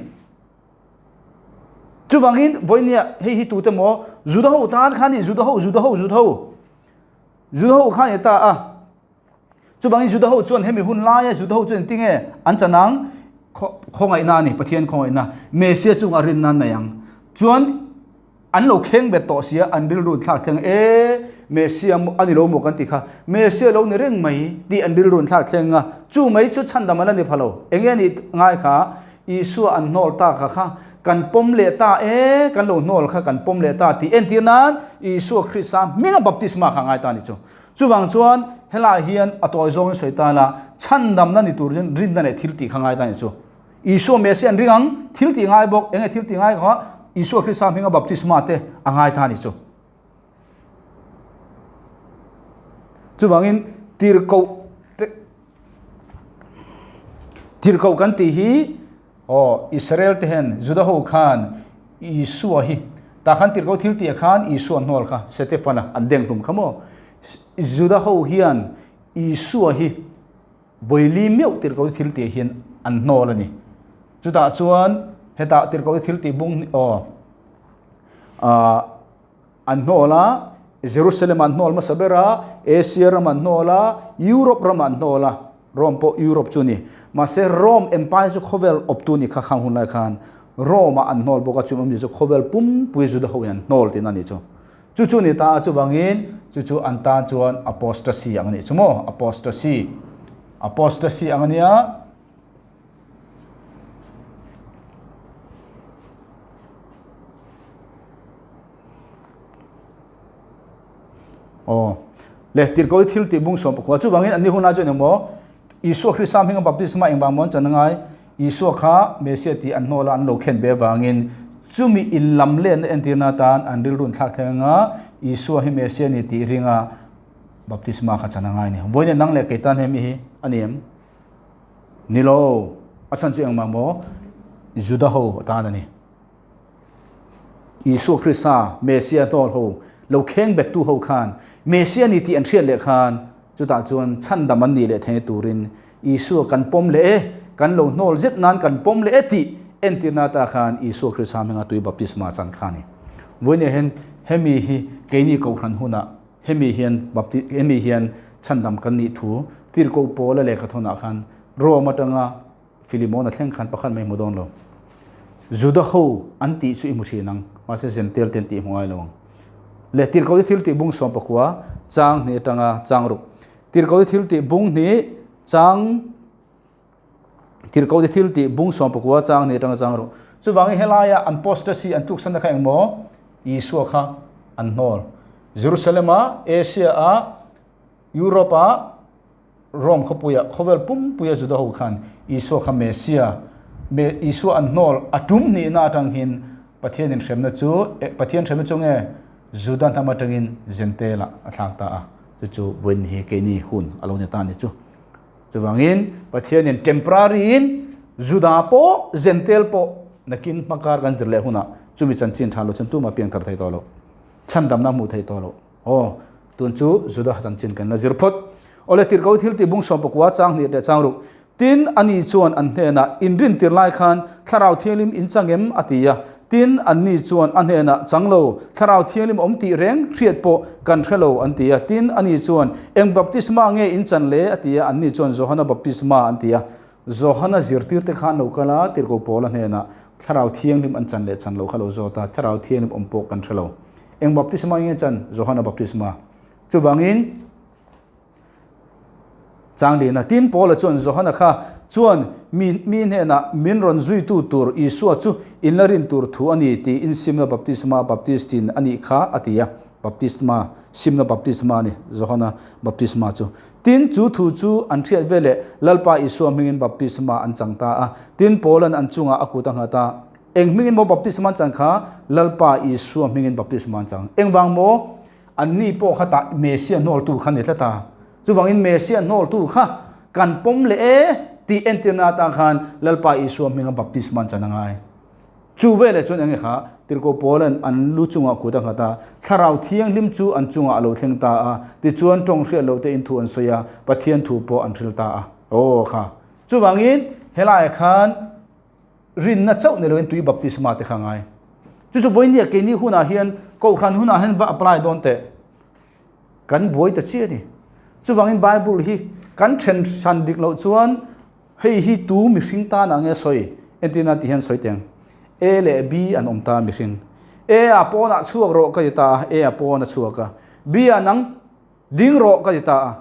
Chuvangin vawinia hei hi tute maw Juda ho tan khan ni Juda ho Juda ho Juda ho Juda ho khan ni ta a. Chuvangin Juda ho chuan hemi hun laia Juda ho chuan tinge an chanang khawngaihna a ni Pathian khawngaihna Messia chungah rinna an nei ang. Chuan an lo kheng bet tawh sia an rilru thlak thleng e Messia a ni lo maw kan ti kha Messia lo ni reng mai tih an rilru thlak thleng a chu mai chu chhandam an la ni pha lo eng nge ni ngai kha Isua an hnawl ta kha kha kan pawm leh ta e kan lo hnawl kha kan pawm leh ta tih entir nan Isua Krista hminga baptisma kha ngai ta ni chu chuvang chuan helai hian a tawi zawngin sawi ta la chhandamna ni tur chuan rinna leh thil tih kha ngai ta ni chu Isua Messia an ring ang, thil tih ngai bawk, enge thil tih ngai kha Isua Krista hminga baptisma te a ngai ta a ni chu. Chuvangin tirhkoh te tirhkoh kan tih hi aw Israel te hian Juda ho khan Isua hi tah khan tirhkoh thil tih ah khan Isua hnual kha Setefana an deng hlum kha maw Juda ho hian Isua hi Vawili meuh tirhkoh thil tih hian an hnawl a ni. Chutah chuan hetah tirhkoh thil tih bung aw ah an hnawl a, Jerusalem an hnawl hmasa ber a, Asia ram an hnawl a, Europe ram an hnawl a, Rome pawh Europe chu a ni. Mahse Rome Empire chu khawvel awptu ni kha khang hun lai khan Rome ah an hnawl bawk a, chu awmzia chu khawvel pumpui Juda ho in an hnawl tihna a ni chu. Chu chu ni ta a, chuvangin chu chu an tan chuan apostasy ang a nih chu maw? Apostasy. Apostasy ang a nia. Aw. Le tirhkoh hi thil tih bung sawm pakua. Chuvangin an ni hunah chuan emaw Isua Krista hminga baptisma engvang maw an chan angai? Isua kha Messiah tih an hnawla an lo khen ve avangin chumi inlam lenna entirna atan an rilru an thlak thleng anga Isua hi Messiah ni tih ringa baptisma kha chan a ngai a ni. Vawiin nang leh kei tan hemi hi a ni em? Ni lo, a chhan chu engmah maw? Juda ho atan a ni. Isua Krista, Messiah hnawl ho, lo kheng bettu ho khan Messiah ni tih an hriat leh khan chutah chuan chhandam an nih leh theihna turin Isua kan pawm leh e, kan lo hnawl zet nan kan pawm leh e tih entirna ata khan Isua Krista hminga tui baptisma chan kha a ni. Vawinia hian hemi hi keini kohhran hunah hemi hian bapti hemi hian chhandam kan nih thu tirhkoh Paula lehkhathawnah khan Rome atanga Filimona thleng khan pakhat mai hmu dawn lo. Juda ho an tih chu i hmu thin ang, mahse Gentile te an tih hmu ngai lo ang. Leh tirhkoh thil tih bung sawm pakua chang hnih atanga chang ruk. Tirhkoh thil tih bung hnih chang Tirhkoh thil tih bung sawm pakua chang hnih atanga chang ruk. Chuvangin helaia an apostasy an tluksanna kha engmaw? Isua kha an hnawl. Jerusalem a, Asia a, Europe a, Rome khawpuia khawvel pumpuia Juda ho khan Isua kha Messia, Me, Isua an hnawl a tum nihna atang hin Pathianin hremna chu, Pathian hremna chu nge Juda hnam atangin Gentile ah a thlak ta a, chu chu vawiin hi keini hun a lo ni ta a ni chu. Chuvangin Pathianin temporary in Juda pawh Gentile pawh nakin hmakar kan zir leh hunah chumi chanchin tha lo chuan tumah piangthar thei tawh lo, chhandamna hmuh theih tawh lo. Aw, tun chu Juda chanchin kan la zir phawt. Awle tirhko thil tih bung 19 chang hnih leh chang ruk. Tin, ani chuan an hnenah, In rintir lai khan Thlarau Thianghlim in chang em? a ti a. Tin, anni chuan a hnenah, Chang lo, Thlarau Thianghlim awm tih reng hriat pawh kan hre lo, an ti a. Tin, ani chuan, Eng baptisma nge in chan le? a ti a. Anni chuan, Johana baptisma, an ti a. Johana zirtirte kha an lo kal a, Tirhkoh Paula hnenah, Thlarau Thianghlim an chan leh chan lo kha lo zawt a, Thlarau Thianghlim awm pawh kan hre lo. Eng baptisma nge chan? Johana baptisma. Chuvangin, Changlina, Tin, Paula chuan Johana kha chuan mi mi hnenah min rawn zuitu tur Isua chu in la rin tur thu a ni tiin simna baptisma baptistin a nih kha a ti a. Baptisma, simna baptisma a ni, Johana baptisma chu. Tin, chu thu chu an hriat veleh Lalpa Isua hmingin baptisma an chang ta a. Tin, Paula'n an chungah a kut a nghat a, Eng hmingin maw baptisma an chan kha? Lalpa Isua hmingin baptisma an chang. Engvang maw? Anni pawh kha tah Messia hnawltu kha ni tlat a. Chuvangin Messia hnawltu kha kan pawm leh e tih entirna atang khan Lalpa Isua hminga baptisma an chan a ngai. Chu veleh chuan eng nge kha Tirhkoh Paula'n an lu chungah kut a nghat a, Thlarau Thianghlim chu an chungah a lo thleng ta a, tichuan tawng hriat loh te in thu an sawi a, Pathian thu pawh an hril ta a. Aw kha. Chuvangin helaiah khan Rinna chauh ni loin tui baptisma te kha ngai. Chu chu vawinia keini hunah hian kohhran hunah hian va apply dawn teh. Kan buai ta chiah a ni. Chuvangin Bible hi kan then hran dik loh chuan hei hi tu mihring tan ah nge sawi entirna tih hian sawi teng. A leh B an awm ta mihring. A ah pawnah chhuak rawh ka ti ta a, A ah pawn a chhuak a. B ah nang ding rawh ka ti ta a.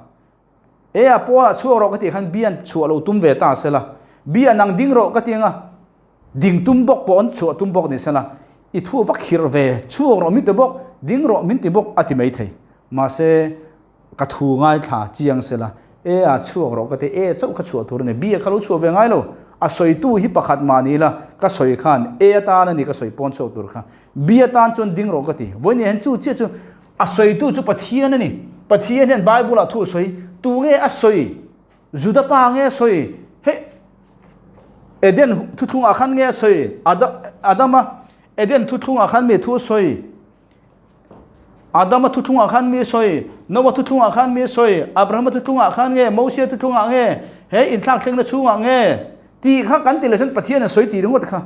E a pawnah chhuak rawh ka tih khan bian chhuah lo tum ve ta sela, bia nang ding rawh ka ti anga ding tum bawk pawh an chhuah tum bawk ni sela, i thu va khirh ve, chhuak rawh min ti bawk, ding rawh min ti bawk a ti mai thei. Mahse, ka thu ngaithla chiang sela, e a chhuak rawh ka ti, e chauh kha chhuah tur a ni, bia kha lo chhuah ve ngai lo, a sawitu hi pakhat mah ni ila, ka sawi khan e atan a ni ka sawi pawn chhuak tur kha, bia tan chuan ding rawh ka ti, vawiin hian chu chiah chu A sawitu chu Pathian a ni. Pathian hian Bible-ah thu a sawi. Tu nge a sawi? Juda pa nge a sawi? Hei, Eden thuthlungah khan nge a sawi? Adama Eden thuthlungah khan mi thu a sawi? Adama thuthlungah khan mi a sawi? Noah thuthlungah khan mi a sawi? Abrahama thuthlungah khan nge? Mosia thuthlungah nge? He inthlak thlengna chhungah nge? Tih kha kan ti leh chuan Pathian a sawi tih ringawt kha.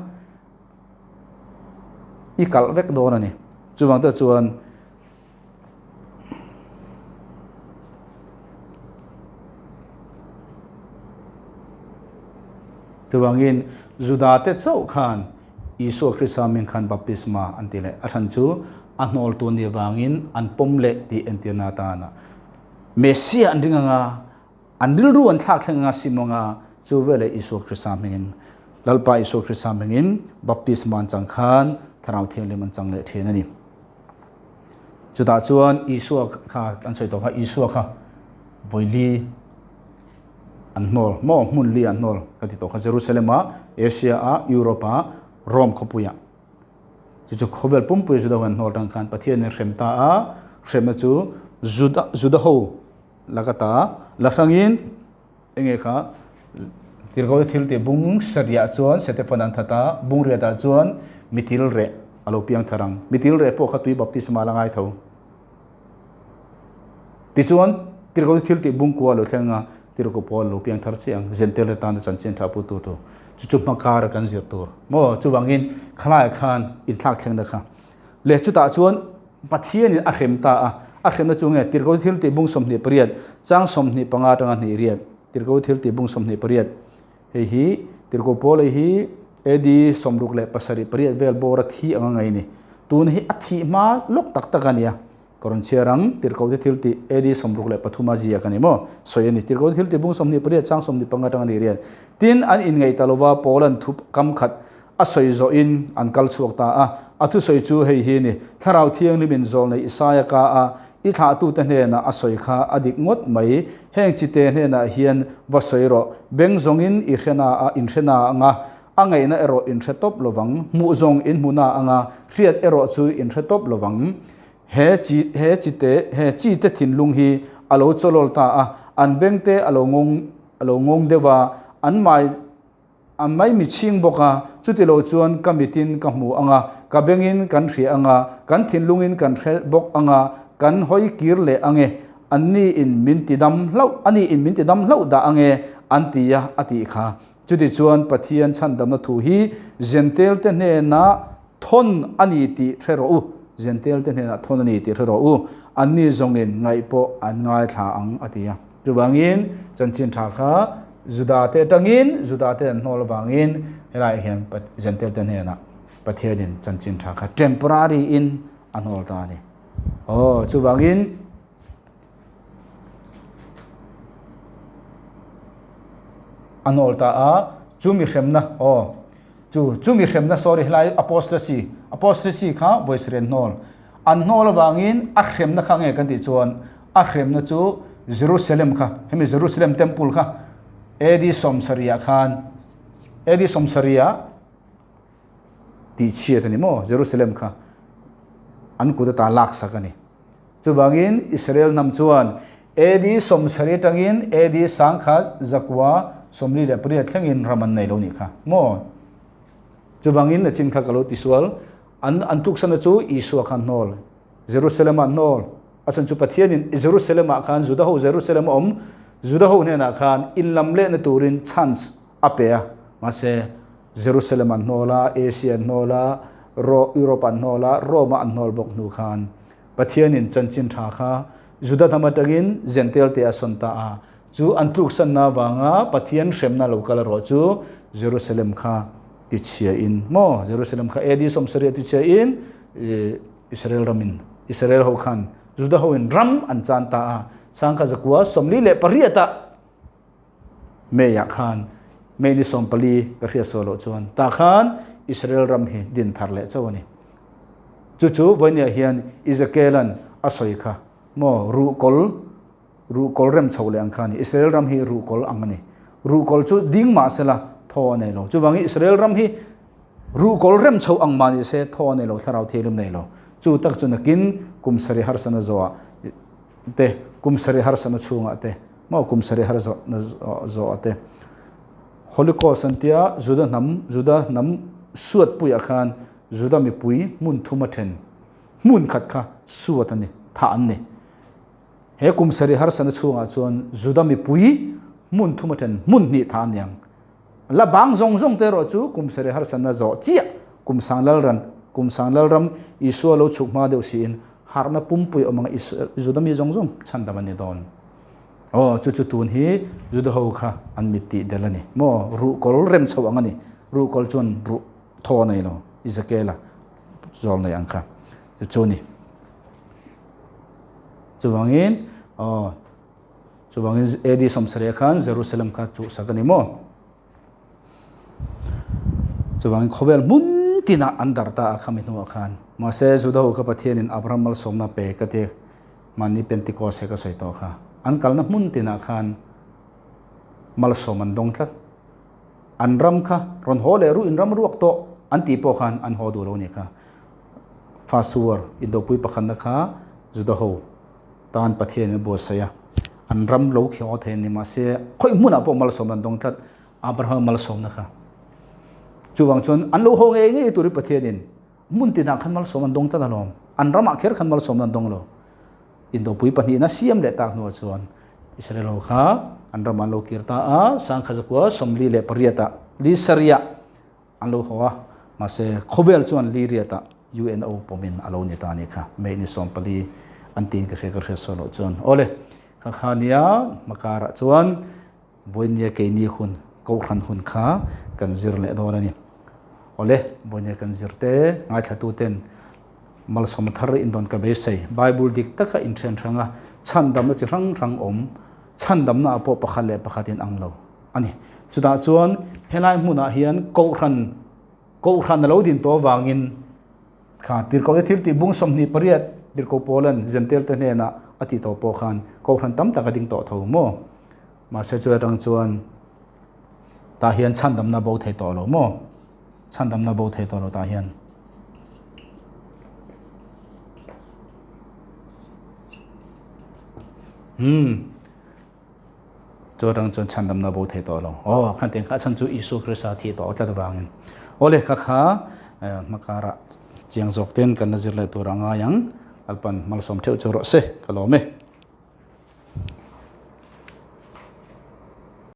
I kalh vek dawn a ni. Chuvang te chuan chuvangin Juda te chauh khan Isua Krista hming khan baptisma an ti leh. A chhan chu a hnawl tu nih avangin an pawm leh tih entirna atana Messia an ring anga An rilru an thlak thleng anga sim anga chu veleh Isua Krista hmingin, Lalpa Isua Krista hmingin baptisma an chang khan Thlarau Thianghlim an chang leh thin a ni. Chutah chuan Isua kha an sawi tawh kha Isua kha vawili an hnawl maw hmun li an hnawl ka ti tawh kha Jerusalem ah, Asia ah, Europe ah, Rome khawpui ah. Chu chu khawvel pumpui Juda ho an hnawl tang khan Pathian in hrem ta a, hremna chu Juda Juda ho Laka ta la hrangin enge kha tirhkoh thil tih bung sarih chuan Setefan an that a, bung riatah chuan mitil reh a lo piang thar ang. Mitil reh pawh kha tui baptisma la ngai tho. Tichuan tirhkoh thil tih bung kua a lo thleng a, tirhkoh pawh a lo piang thar chiah ang. Zentel atana chanchin tha pu tu tur chu chu hmakar a kan zir tur maw? Chuvangin khalaiah khan inthlak thlengna kha leh chutah chuan Pathianin a hrem ta a, a hremna chu nge? Tirhkoh thil tih bung 28, chang 25 atanga hnih riat, Tirhkoh thil tih bung 28, hei hi Tirhkoh Paula hi AD 67 pariat vel bawra thi anga ngaih a ni. Tun hi a thih hma lawk tak tak a nia. Ka rawn chhiar ang, Tirhkoh te thil tih AD 63 a ziak a ni maw? Sawi a ni. Tirhkoh thil tih bung 28, chang 25 atanga hnih riat. Tin, an inngaih ta lova Paula'n thu kam khat A sawi zawhin an kal chhuak ta a, a thusawi chu hei hi a ni, Thlarau Thianghlimin zawlnei Isaia ka a, i thlahtute hnenah a sawi kha a dik ngawt mai, heng chite hnenah hian va sawi rawh, beng zawngin i hre na a, in hre na anga, a ngaihna erawh in hre tawp lovang, hmuh zawng in hmu na anga, hriat erawh chu in hre tawp lovang. He chi, he chite, he chite thinlung hi a lo chawlawl ta a, an bengte a lo ngawng, a lo ngawng deuh a, an mai, A mai mi chhing bawk a, chuti lo chuan ka mitin ka hmu ang a, ka bengin kan hria ang a, kan thinlungin kan hre bawk ang a, kan hawi kir leh ang e. Anni in min ti dam hlauh, ani in min ti dam hlauh dah ange, an ti a, a tih kha. Chutichuan Pathian chhandamna thu hi Zentel te hnenah thawn a ni tih hre rawh u, Zentel te hnenah thawn a ni tih hre rawh u, anni zawngin ngaih pawh an ngaithla ang, a ti a. Chuvangin chanchin tha kha Juda te atangin, Juda te an hnawl avangin helaiah hian Zentel te hnenah Pathianin chanchin tha kha temporary in a hnawl ta a ni. Aw, chuvangin a hnawl ta a, chu mi hremna, aw, chu, chu mi hremna, sorry, helai apostasy, apostasy kha vawi sarih an hnawl. An hnawl avangin a hremna kha nge kan tih chuan a hremna chu Jerusalem kha, hemi Jerusalem temple kha AD 70 ah khan, AD 70 ah tihchhiat a ni maw? Jerusalem kha an kut ata laksak a ni. Chuvangin Israel hnam chuan AD 70 atangin AD 1948 thlengin ram an nei lo nih kha maw? Chuvangin a chin kha ka lo tisual, an an tuksana chu Isua khan hnawl, Jerusalem ah hnawl, a chhan chu Pathianin Jerusalem ah khan Juda ho Jerusalem a awm Juda ho hnenah khan inlam lehna turin chance a pe a, mahse Jerusalem an hnawl a, Asia an hnawl a, Ro Europe an hnawl a, Rome a an hnawl bawk hnu khan Pathianin chanchin tha kha Juda hnam atangin Jentail te a sawn ta a, chu an tluksanna avanga Pathian hremna lo kal erawh chu Jerusalem kha tichhia in maw Jerusalem kha AD 70 tichhia in Israel ramin Israel ho khan Juda ho in ram an chan ta a, 1948 ah May ah khan May ni 14 ka hriat sawi loh chuan tah khan Israel ram hi din thar leh chauh a ni. Chu chu vawinia hian Ezekiel-a'n a sawi kha maw ruhkawl ruhkawl rem chho leh ang kha a ni. Israel ram hi ruhkawl ang a ni. Ruhkawl chu ding mah sela thaw a nei lo. Chuvangin Israel ram hi ruhkawl rem chho ang mah ni se thaw a nei lo, thlarau thianghlim nei lo. Chu tak chu nakin kum sarih harsana zawhah te, kum sarih harsana chhungah te, Maw kum sarih har zawhna zawh te Holocaust an tia Juda hnam Juda hnam suat puiah khan Juda mipui hmun thum a then hmun khat kha suat a ni thah an ni. He kum sarih harsana chhungah chuan Juda mipui hmun thum a then hmun hnih thah an ni ang. La bang zawng zawng te erawh chu kum sarih harsana zawh chiah kum sang lalran kum sang lalram Isua lo chhuk hma deuh siin harhna pumpui awm anga Juda mi zawng zawng chhandam an ni dawn. Aw, chu chu tun hi Juda ho kha an mit tih del a ni. Maw, ruhkawl rem chho ang a ni. Ruhkawl chuan ruh thaw a nei lo, Ezekiela zawl nei ang kha. Chu chu a ni. Chuvangin, aw, chuvangin AD 70 khan Jerusalem kha chuhsak a ni maw? Chuvangin khawvel hmun tinah an darh ta a khami hnuah khan. Mahse, Juda ho kha Pathianin Abraham malsawmna pe ka ti, mahni Pentecost he ka sawi tawh kha. An kalna hmun tinah khan malsawm an dawng tlat. An ram kha rawn haw leh ruh in ram ruak tawh an tih pawh khan an haw duh lo a nih kha. First War, Indopui pakhatna kha Juda ho tan Pathianin a buatsaih a, an ram lo khi aw thei a ni. Mahse, khawi hmunah pawh malsawmna an dawng tlat, Abrahama malsawmna kha. Chuvang chuan an lo haw ngei ngei turin Pathianin hmun tinah khan malsawm an dawng tlat alawm. An ramah kher khan malsawmna an dawng lo. Indopui pahnihna siam leh tak hnuah chuan Israel ho kha an ramah an lo kir ta a, 1948 ah Lisariah An lo haw a, mahse khawvel chuan Liriat-ah UNO pawmin a lo ni ta a nih kha. May ni 14 an tiin ka hria ka hriat sawi loh chuan. Awle, kha kha nia hmakarah chuan vawinia keini hun, kohhran hun kha kan zir leh dawn a ni. Awle, vawinia kan zir te, ngaithlatuten malsawm thar indawn ka beisei. Bible dik taka inthian hranga chhandamna chi hrang hrang awm, chhandamna ah pawh pakhat leh pakhat in ang lo. a ni. Chutah chuan helai hmunah hian Kohhran, Kohhran a lo din tawh avangin kha Tirhkohte thil tih bung 28 Tirhkoh Paulan Jentail-te hnenah a tih tawh pawh khan Kohhran tam tak a ding tawh tho maw? Mahse chu atang chuan tah hian chhandamna bo thei tawh lo maw? Chhandamna bo thei tawh lo tah hian. Hmm. Chu atang chuan chhandamna bo thei tawh lo. Aw, khan tiang kha a chhan chu Isua Krista thi tawh tlat avangin. Awle, kha kha hmakarah chiang zawk ten kan la zir leh tur a ngai ang. Lalpan malsawm theuh chu rawh se, ka lawm e.